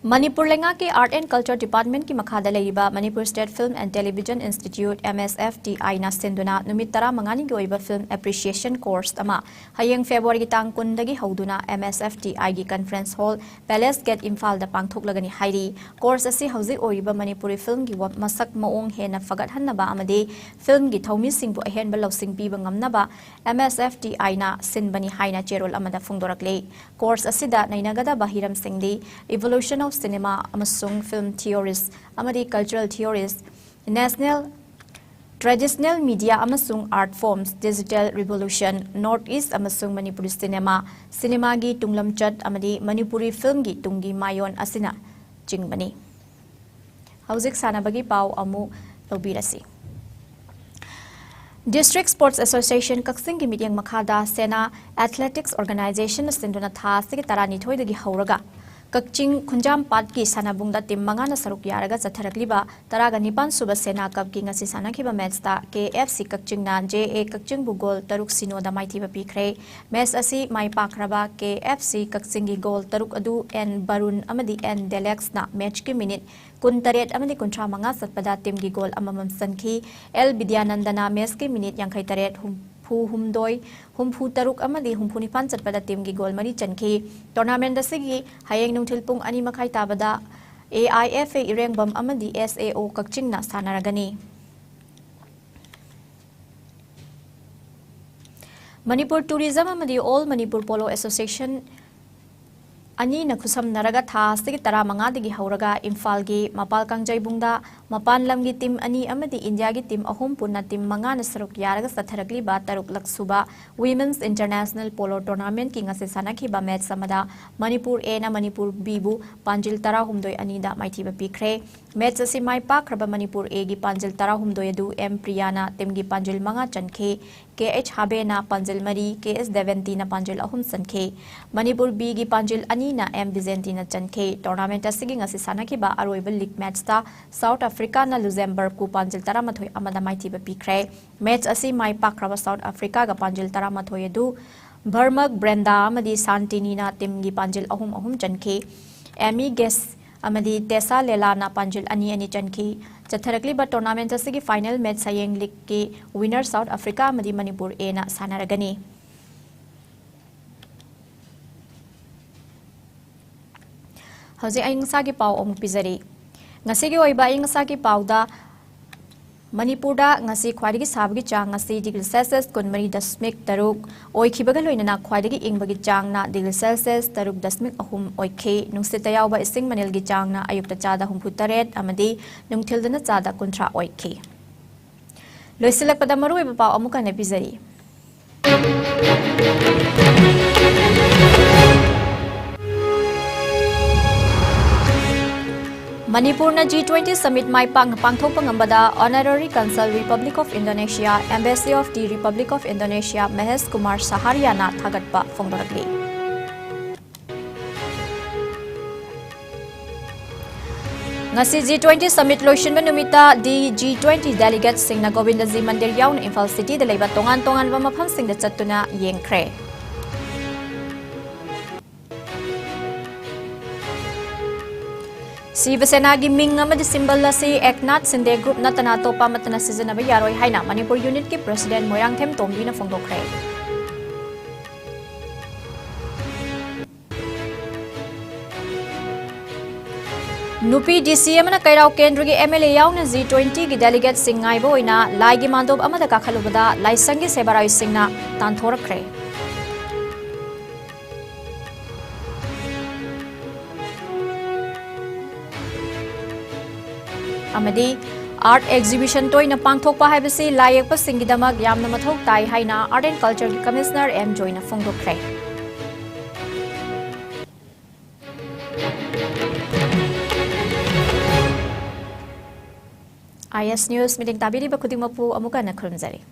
ꯃꯅꯤꯄꯨꯔ ꯂꯩꯉꯥꯛꯀꯤ Art and Culture Departmentꯀꯤ ꯃꯈꯥꯗ ꯂꯩꯔꯤꯕ Manipur State Film and Television Institute, MSFTIꯅ ꯁꯤꯟꯗꯨꯅ ꯅꯨꯃꯤꯠ ꯇꯔꯥꯃꯉꯥꯅꯤꯒꯤ ꯑꯣꯏꯕ Film Appreciation Course ꯑꯃ ꯍꯌꯦꯡ Februaryꯒꯤ ꯇꯥꯡ ꯀꯨꯟꯗꯒꯤ ꯍꯧꯗꯨꯅ MSFTIꯒꯤ Conference Hall, Palace Gate, ꯏꯝꯐꯥꯜꯗ ꯄꯥꯡꯊꯣꯛꯂꯒꯅꯤ ꯍꯥꯏꯔꯤ꯫ Course ꯑꯁꯤ ꯍꯧꯖꯤꯛ ꯑꯣꯏꯔꯤꯕ ꯃꯅꯤꯄꯨꯔꯤ filmꯒꯤ ꯋ-, ꯃꯁꯛ ꯃꯑꯣꯡ ꯍꯦꯟꯅ ꯐꯒꯠꯍꯟꯅꯕ ꯑꯃꯗꯤ filmꯒꯤ ꯊꯧꯃꯤꯁꯤꯡꯕꯨ ꯑꯍꯦꯟꯕ ꯂꯧꯁꯤꯡ ꯄꯤꯕ ꯉꯝꯅꯕ MSFTIꯅ ꯁꯤꯟꯕꯅꯤ ꯍꯥꯏꯅ ꯆꯦꯔꯣꯜ ꯑꯃꯗ ꯐꯣꯡꯗꯣꯔꯛꯂꯤ꯫ Course ꯑꯁꯤꯗ ꯅꯩꯅꯒꯗꯕ ꯍꯤꯔꯝꯁꯤꯡꯗꯤ Evolution of Cinema ꯑꯃꯁꯨꯡ Film Theories ꯑꯃꯗꯤ Cultural Theories, National Traditional Media ꯑꯃꯁꯨꯡ Art Forms, Digital Revolution, North East ꯑꯃꯁꯨꯡ ꯃꯅꯤꯄꯨꯔꯤ cinema, ꯁꯤꯅꯦꯃꯥꯒꯤ ꯇꯨꯡꯂꯝꯆꯠ ꯑꯃꯗꯤ ꯃꯅꯤꯄꯨꯔꯤ filmꯒꯤ ꯇꯨꯡꯒꯤ ꯃꯥꯌꯣꯟ ꯑꯁꯤꯅꯆꯤꯡꯕꯅꯤ꯫ ꯍꯧꯖꯤꯛ ꯁꯥꯟꯅꯕꯒꯤ ꯄꯥꯎ ꯑꯃꯨꯛ ꯂꯧꯕꯤꯔꯁꯤ꯫ District Sports Association ꯀꯛꯆꯤꯡꯒꯤ ꯃꯤꯠꯌꯦꯡ ꯃꯈꯥꯗ ꯁꯦꯅꯥ Athletics Organizationꯅ ꯁꯤꯟꯗꯨꯅ ꯊꯥ ꯑꯁꯤꯒꯤ ꯇꯔꯥꯅꯤꯊꯣꯏꯗꯒꯤ ꯍꯧꯔꯒ ꯀꯛꯆꯤꯡ ꯈꯨꯟꯖꯥꯝꯄꯥꯠꯀꯤ ꯁꯥꯟꯅꯕꯨꯡꯗ team ꯃꯉꯥꯅ ꯁꯔꯨꯛ ꯌꯥꯔꯒ ꯆꯠꯊꯔꯛꯂꯤꯕ ꯇꯔꯥꯒ ꯅꯤꯄꯥꯟ ꯁꯨꯕ ꯁꯦꯅꯥ cupꯀꯤ ꯉꯁꯤ ꯁꯥꯟꯅꯈꯤꯕ matchꯇ KFC ꯀꯛꯆꯤꯡꯅ JA ꯀꯛꯆꯤꯡꯕꯨ goal ꯇꯔꯨꯛ ꯁꯤꯅꯣꯗ ꯃꯥꯏꯊꯤꯕ ꯄꯤꯈ꯭ꯔꯦ꯫ Match ꯑꯁꯤ ꯃꯥꯏ ꯄꯥꯛꯈ꯭ꯔꯕ KFC ꯀꯛꯆꯤꯡꯒꯤ goal ꯇꯔꯨꯛ ꯑꯗꯨ N ꯕꯔꯨꯟ ꯑꯃꯗꯤ N ꯗꯦꯂꯦꯛꯁꯅ matchꯀꯤ minute ꯀꯨꯟꯇꯔꯦꯠ ꯑꯃꯗꯤ ꯀꯨꯟꯊ꯭ꯔꯥ ꯃꯉꯥ ꯆꯠꯄꯗ teamꯒꯤ goal ꯑꯃꯃꯝ ꯆꯟꯈꯤ꯫ L ꯕꯤꯗ꯭ꯌꯥꯅꯟꯗꯅ matchꯀꯤ minute ꯌꯥꯡꯈꯩ ꯇꯔꯦꯠ, ꯍꯨꯝꯐꯨ ꯍꯨꯝꯗꯣꯏ, ꯍꯨꯝꯐꯨ ꯇꯔꯨꯛ ꯑꯃꯗꯤ ꯍꯨꯝꯐꯨ ꯅꯤꯄꯥꯟ ꯆꯠꯄꯗ teamꯒꯤ goal ꯃꯔꯤ ꯆꯟꯈꯤ꯫ Tournament ꯑꯁꯤꯒꯤ ꯍꯌꯦꯡ ꯅꯨꯡꯊꯤꯜ ꯄꯨꯡ ꯑꯅꯤ ꯃꯈꯥꯏ ꯇꯥꯕꯗ AIFA ꯏꯔꯦꯡꯕꯝ ꯑꯃꯗꯤ SAO ꯀꯛꯆꯤꯡꯅ ꯁꯥꯟꯅꯔꯒꯅꯤ꯫ ꯃꯅꯤꯄꯨꯔ Tourism ꯑꯃꯗꯤ All Manipur Polo Association ꯑꯅꯤꯅ ꯈꯨꯠꯁꯝꯅꯔꯒ ꯊꯥ ꯑꯁꯤꯒꯤ ꯇꯔꯥꯃꯉꯥꯗꯒꯤ ꯍꯧꯔꯒ ꯏꯝꯐꯥꯜꯒꯤ ꯃꯄꯥꯜ ꯀꯥꯡꯖꯩꯕꯨꯡꯗ ꯃꯄꯥꯟ ꯂꯝꯒꯤ team ꯑꯅꯤ ꯑꯃꯗꯤ ꯏꯟꯗꯤꯌꯥꯒꯤ team ꯑꯍꯨꯝ ꯄꯨꯟꯅ team ꯃꯉꯥꯅ ꯁꯔꯨꯛ ꯌꯥꯔꯒ ꯆꯠꯊꯔꯛꯂꯤꯕ ꯇꯔꯨꯛꯂꯛ ꯁꯨꯕ Women's International Polo Tournamentꯀꯤ ꯉꯁꯤ ꯁꯥꯟꯅꯈꯤꯕ match ꯑꯃꯗ ꯃꯅꯤꯄꯨꯔ Aꯅ ꯃꯅꯤꯄꯨꯔ Bꯕꯨ ꯄꯥꯟꯖꯤꯜ ꯇꯔꯥꯍꯨꯝꯗꯣꯏ ꯑꯅꯤꯗ ꯃꯥꯏꯊꯤꯕ ꯄꯤꯈ꯭ꯔꯦ꯫ Match ꯑꯁꯤ ꯃꯥꯏ ꯄꯥꯛꯈ꯭ꯔꯕ ꯃꯅꯤꯄꯨꯔ Aꯒꯤ ꯄꯥꯟꯖꯤꯜ ꯇꯔꯥꯍꯨꯝꯗꯣꯏ ꯑꯗꯨ M ꯄ꯭ꯔꯤꯌꯥꯅ teamꯒꯤ ꯄꯥꯟꯖꯤꯜ ꯃꯉꯥ ꯆꯟꯈꯤ꯫ KH ꯍꯥꯕꯦꯅ ꯄꯥꯟꯖꯤꯜ ꯃꯔꯤ, KS ꯗꯦꯕꯦꯟꯇꯤꯅ ꯄꯥꯟꯖꯤꯜ ꯑꯍꯨꯝ ꯆꯟꯈꯤ꯫ ꯃꯅꯤꯄꯨꯔ Bꯒꯤ ꯄꯥꯟꯖꯤꯜ ꯑꯅꯤꯅ M ꯕꯤꯖꯦꯟꯇꯤꯅ ꯆꯟꯈꯤ꯫ Tournament ꯑꯁꯤꯒꯤ ꯉꯁꯤ ꯁꯥꯟꯅꯈꯤꯕ ꯑꯔꯣꯏꯕ league matchꯇ South Africaꯅ Luxembourgꯄꯨ ꯄꯥꯟꯖꯤꯜ ꯇꯔꯥꯃꯥꯊꯣꯏ ꯑꯃꯗ ꯃꯥꯏꯊꯤꯕ ꯄꯤꯈ꯭ꯔꯦ꯫ Match ꯑꯁꯤ ꯃꯥꯏ ꯄꯥꯛꯈ꯭ꯔꯕ South Africaꯒ ꯄꯥꯟꯖꯤꯜ ꯇꯔꯥꯃꯥꯊꯣꯏ ꯑꯗꯨ ꯚꯔꯃꯛ ꯕ꯭ꯔꯦꯟꯗꯥ ꯑꯃꯗꯤ ꯁꯥꯟꯇꯤꯅꯤꯅ teamꯒꯤ ꯄꯥꯟꯖꯤꯜ ꯑꯍꯨꯝ ꯑꯍꯨꯝ ꯆꯟꯈꯤ꯫ ꯑꯦꯃꯤ ꯒꯦꯁ ꯑꯃꯗꯤ ꯇꯦꯁꯥ ꯂꯦꯂꯥꯅ ꯄꯥꯟꯖꯤꯜ ꯑꯅꯤ ꯑꯅꯤ ꯆꯟꯈꯤ꯫ ꯆꯠꯊꯔꯛꯂꯤꯕ tournament ꯑꯁꯤꯒꯤ final match ꯍꯌꯦꯡ leagueꯀꯤ winner South Africa ꯑꯃꯗꯤ ꯃꯅꯤꯄꯨꯔ Aꯅ ꯁꯥꯟꯅꯔꯒꯅꯤ꯫ ꯍꯧꯖꯤꯛ ꯑꯏꯪ ꯑꯁꯥꯒꯤ ꯄꯥꯎ ꯑꯃꯨꯛ ꯄꯤꯖꯔꯤ꯫ ꯉꯁꯤꯒꯤ ꯑꯣꯏꯕ ꯑꯏꯪ ꯑꯁꯥꯒꯤ ꯄꯥꯎꯗ, ꯃꯅꯤꯄꯨꯔꯗ ꯉꯁꯤ ꯈ꯭ꯋꯥꯏꯗꯒꯤ ꯁꯥꯕꯒꯤ ꯆꯥꯡ ꯑꯁꯤ degree Celsius ꯀꯨꯟꯃꯔꯤ ꯗꯁꯃꯤꯛ ꯇꯔꯨꯛ ꯑꯣꯏꯈꯤꯕꯒ ꯂꯣꯏꯅꯅ ꯈ꯭ꯋꯥꯏꯗꯒꯤ ꯏꯪꯕꯒꯤ ꯆꯥꯡꯅ degree Celsius ꯇꯔꯨꯛ ꯗꯁꯃꯤꯛ ꯑꯍꯨꯝ ꯑꯣꯏꯈꯤ꯫ ꯅꯨꯡꯁꯤꯠꯇ ꯌꯥꯎꯕ ꯏꯁꯤꯡ ꯃꯅꯤꯜꯒꯤ ꯆꯥꯡꯅ ꯑꯌꯨꯛꯇ ꯆꯥꯗ ꯍꯨꯝꯐꯨ ꯇꯔꯦꯠ ꯑꯃꯗꯤ ꯅꯨꯡꯊꯤꯜꯗꯅ ꯆꯥꯗ ꯀꯨꯟꯊ꯭ꯔꯥ ꯑꯣꯏꯈꯤ꯫ ꯂꯣꯏꯁꯤꯜꯂꯛꯄꯗ ꯃꯔꯨꯑꯣꯏꯕ ꯄꯥꯎ ꯑꯃꯨꯛ ꯍꯟꯅ ꯄꯤꯖꯔꯤ꯫ ꯃꯅꯤꯄꯨꯔꯅ G twenty summit ꯃꯥꯏ ꯄꯥꯛꯅ ꯄꯥꯡꯊꯣꯛꯄ ꯉꯝꯕꯗ Honorary Consul Republic of Indonesia, Embassy of the Republic of Indonesia, Mahesh Kumar ꯁꯍꯥꯔꯤꯌꯥꯅ ꯊꯥꯒꯠꯄ ꯐꯣꯡꯗꯣꯔꯛꯂꯤ꯫ ꯉꯁꯤ G twenty summit ꯂꯣꯏꯁꯤꯟꯕ ꯅꯨꯃꯤꯠꯇ the G twenty delegatesꯁꯤꯡꯅ ꯒꯣꯕꯤꯟꯗꯖꯤ ꯃꯟꯗꯤꯔ ꯌꯥꯎꯅ ꯏꯝꯐꯥꯜ cityꯗ ꯂꯩꯕ ꯇꯣꯉꯥꯟ ꯇꯣꯉꯥꯟꯕ ꯃꯐꯝꯁꯤꯡꯗ ꯆꯠꯇꯨꯅ ꯌꯦꯡꯈ꯭ꯔꯦ꯫ ꯁꯤꯕ ꯁꯦꯅꯥꯒꯤ ꯃꯤꯡ ꯑꯃꯗꯤ symbol ꯑꯁꯤ ꯑꯦꯛꯅꯥꯊ ꯁꯤꯟꯗꯦ group ꯅꯠꯇꯅ ꯑꯇꯣꯞꯄ ꯑꯃꯠꯇꯅ ꯁꯤꯖꯤꯟꯅꯕ ꯌꯥꯔꯣꯏ ꯍꯥꯏꯅ ꯃꯅꯤꯄꯨꯔ unitꯀꯤ president ꯃꯣꯏꯔꯥꯡꯊꯦꯝ ꯇꯣꯝꯕꯤꯅ ꯐꯣꯡꯗꯣꯛꯈ꯭ꯔꯦ꯫ ꯅꯨꯄꯤ DC ꯑꯃꯅ ꯀꯩꯔꯥꯎ ꯀꯦꯟꯗ꯭ꯔꯒꯤ MLA ꯌꯥꯎꯅ G twentyꯒꯤ delegatesꯁꯤꯡ ꯉꯥꯏꯕ ꯑꯣꯏꯅ ꯂꯥꯏꯒꯤ ꯃꯥꯟꯗꯣꯞ ꯑꯃꯗ ꯀꯥꯈꯠꯂꯨꯕꯗ ꯂꯥꯏꯁꯪꯒꯤ ꯁꯦꯕꯥꯔꯥꯏꯁꯤꯡꯅ ꯇꯥꯟꯊꯣꯔꯛꯈ꯭ꯔꯦ꯫ ꯑꯃꯗꯤ art exhibition ꯇꯣꯏꯅ ꯄꯥꯡꯊꯣꯛꯄ ꯍꯥꯏꯕꯁꯤ ꯂꯥꯏ ꯌꯦꯛꯄꯁꯤꯡꯒꯤꯗꯃꯛ ꯌꯥꯝꯅ ꯃꯊꯧ ꯇꯥꯏ ꯍꯥꯏꯅ Art and Cultureꯒꯤ Commissioner ꯑꯦꯝ ꯖꯣꯏꯅ ꯐꯣꯡꯗꯣꯛꯈ꯭ꯔꯦ꯫ IS News meeting ꯇꯥꯕꯤꯔꯤꯕ ꯈꯨꯗꯤꯡꯃꯛꯄꯨ ꯑꯃꯨꯛ ꯍꯟꯅ ꯈꯨꯔꯨꯝꯖꯔꯤ꯫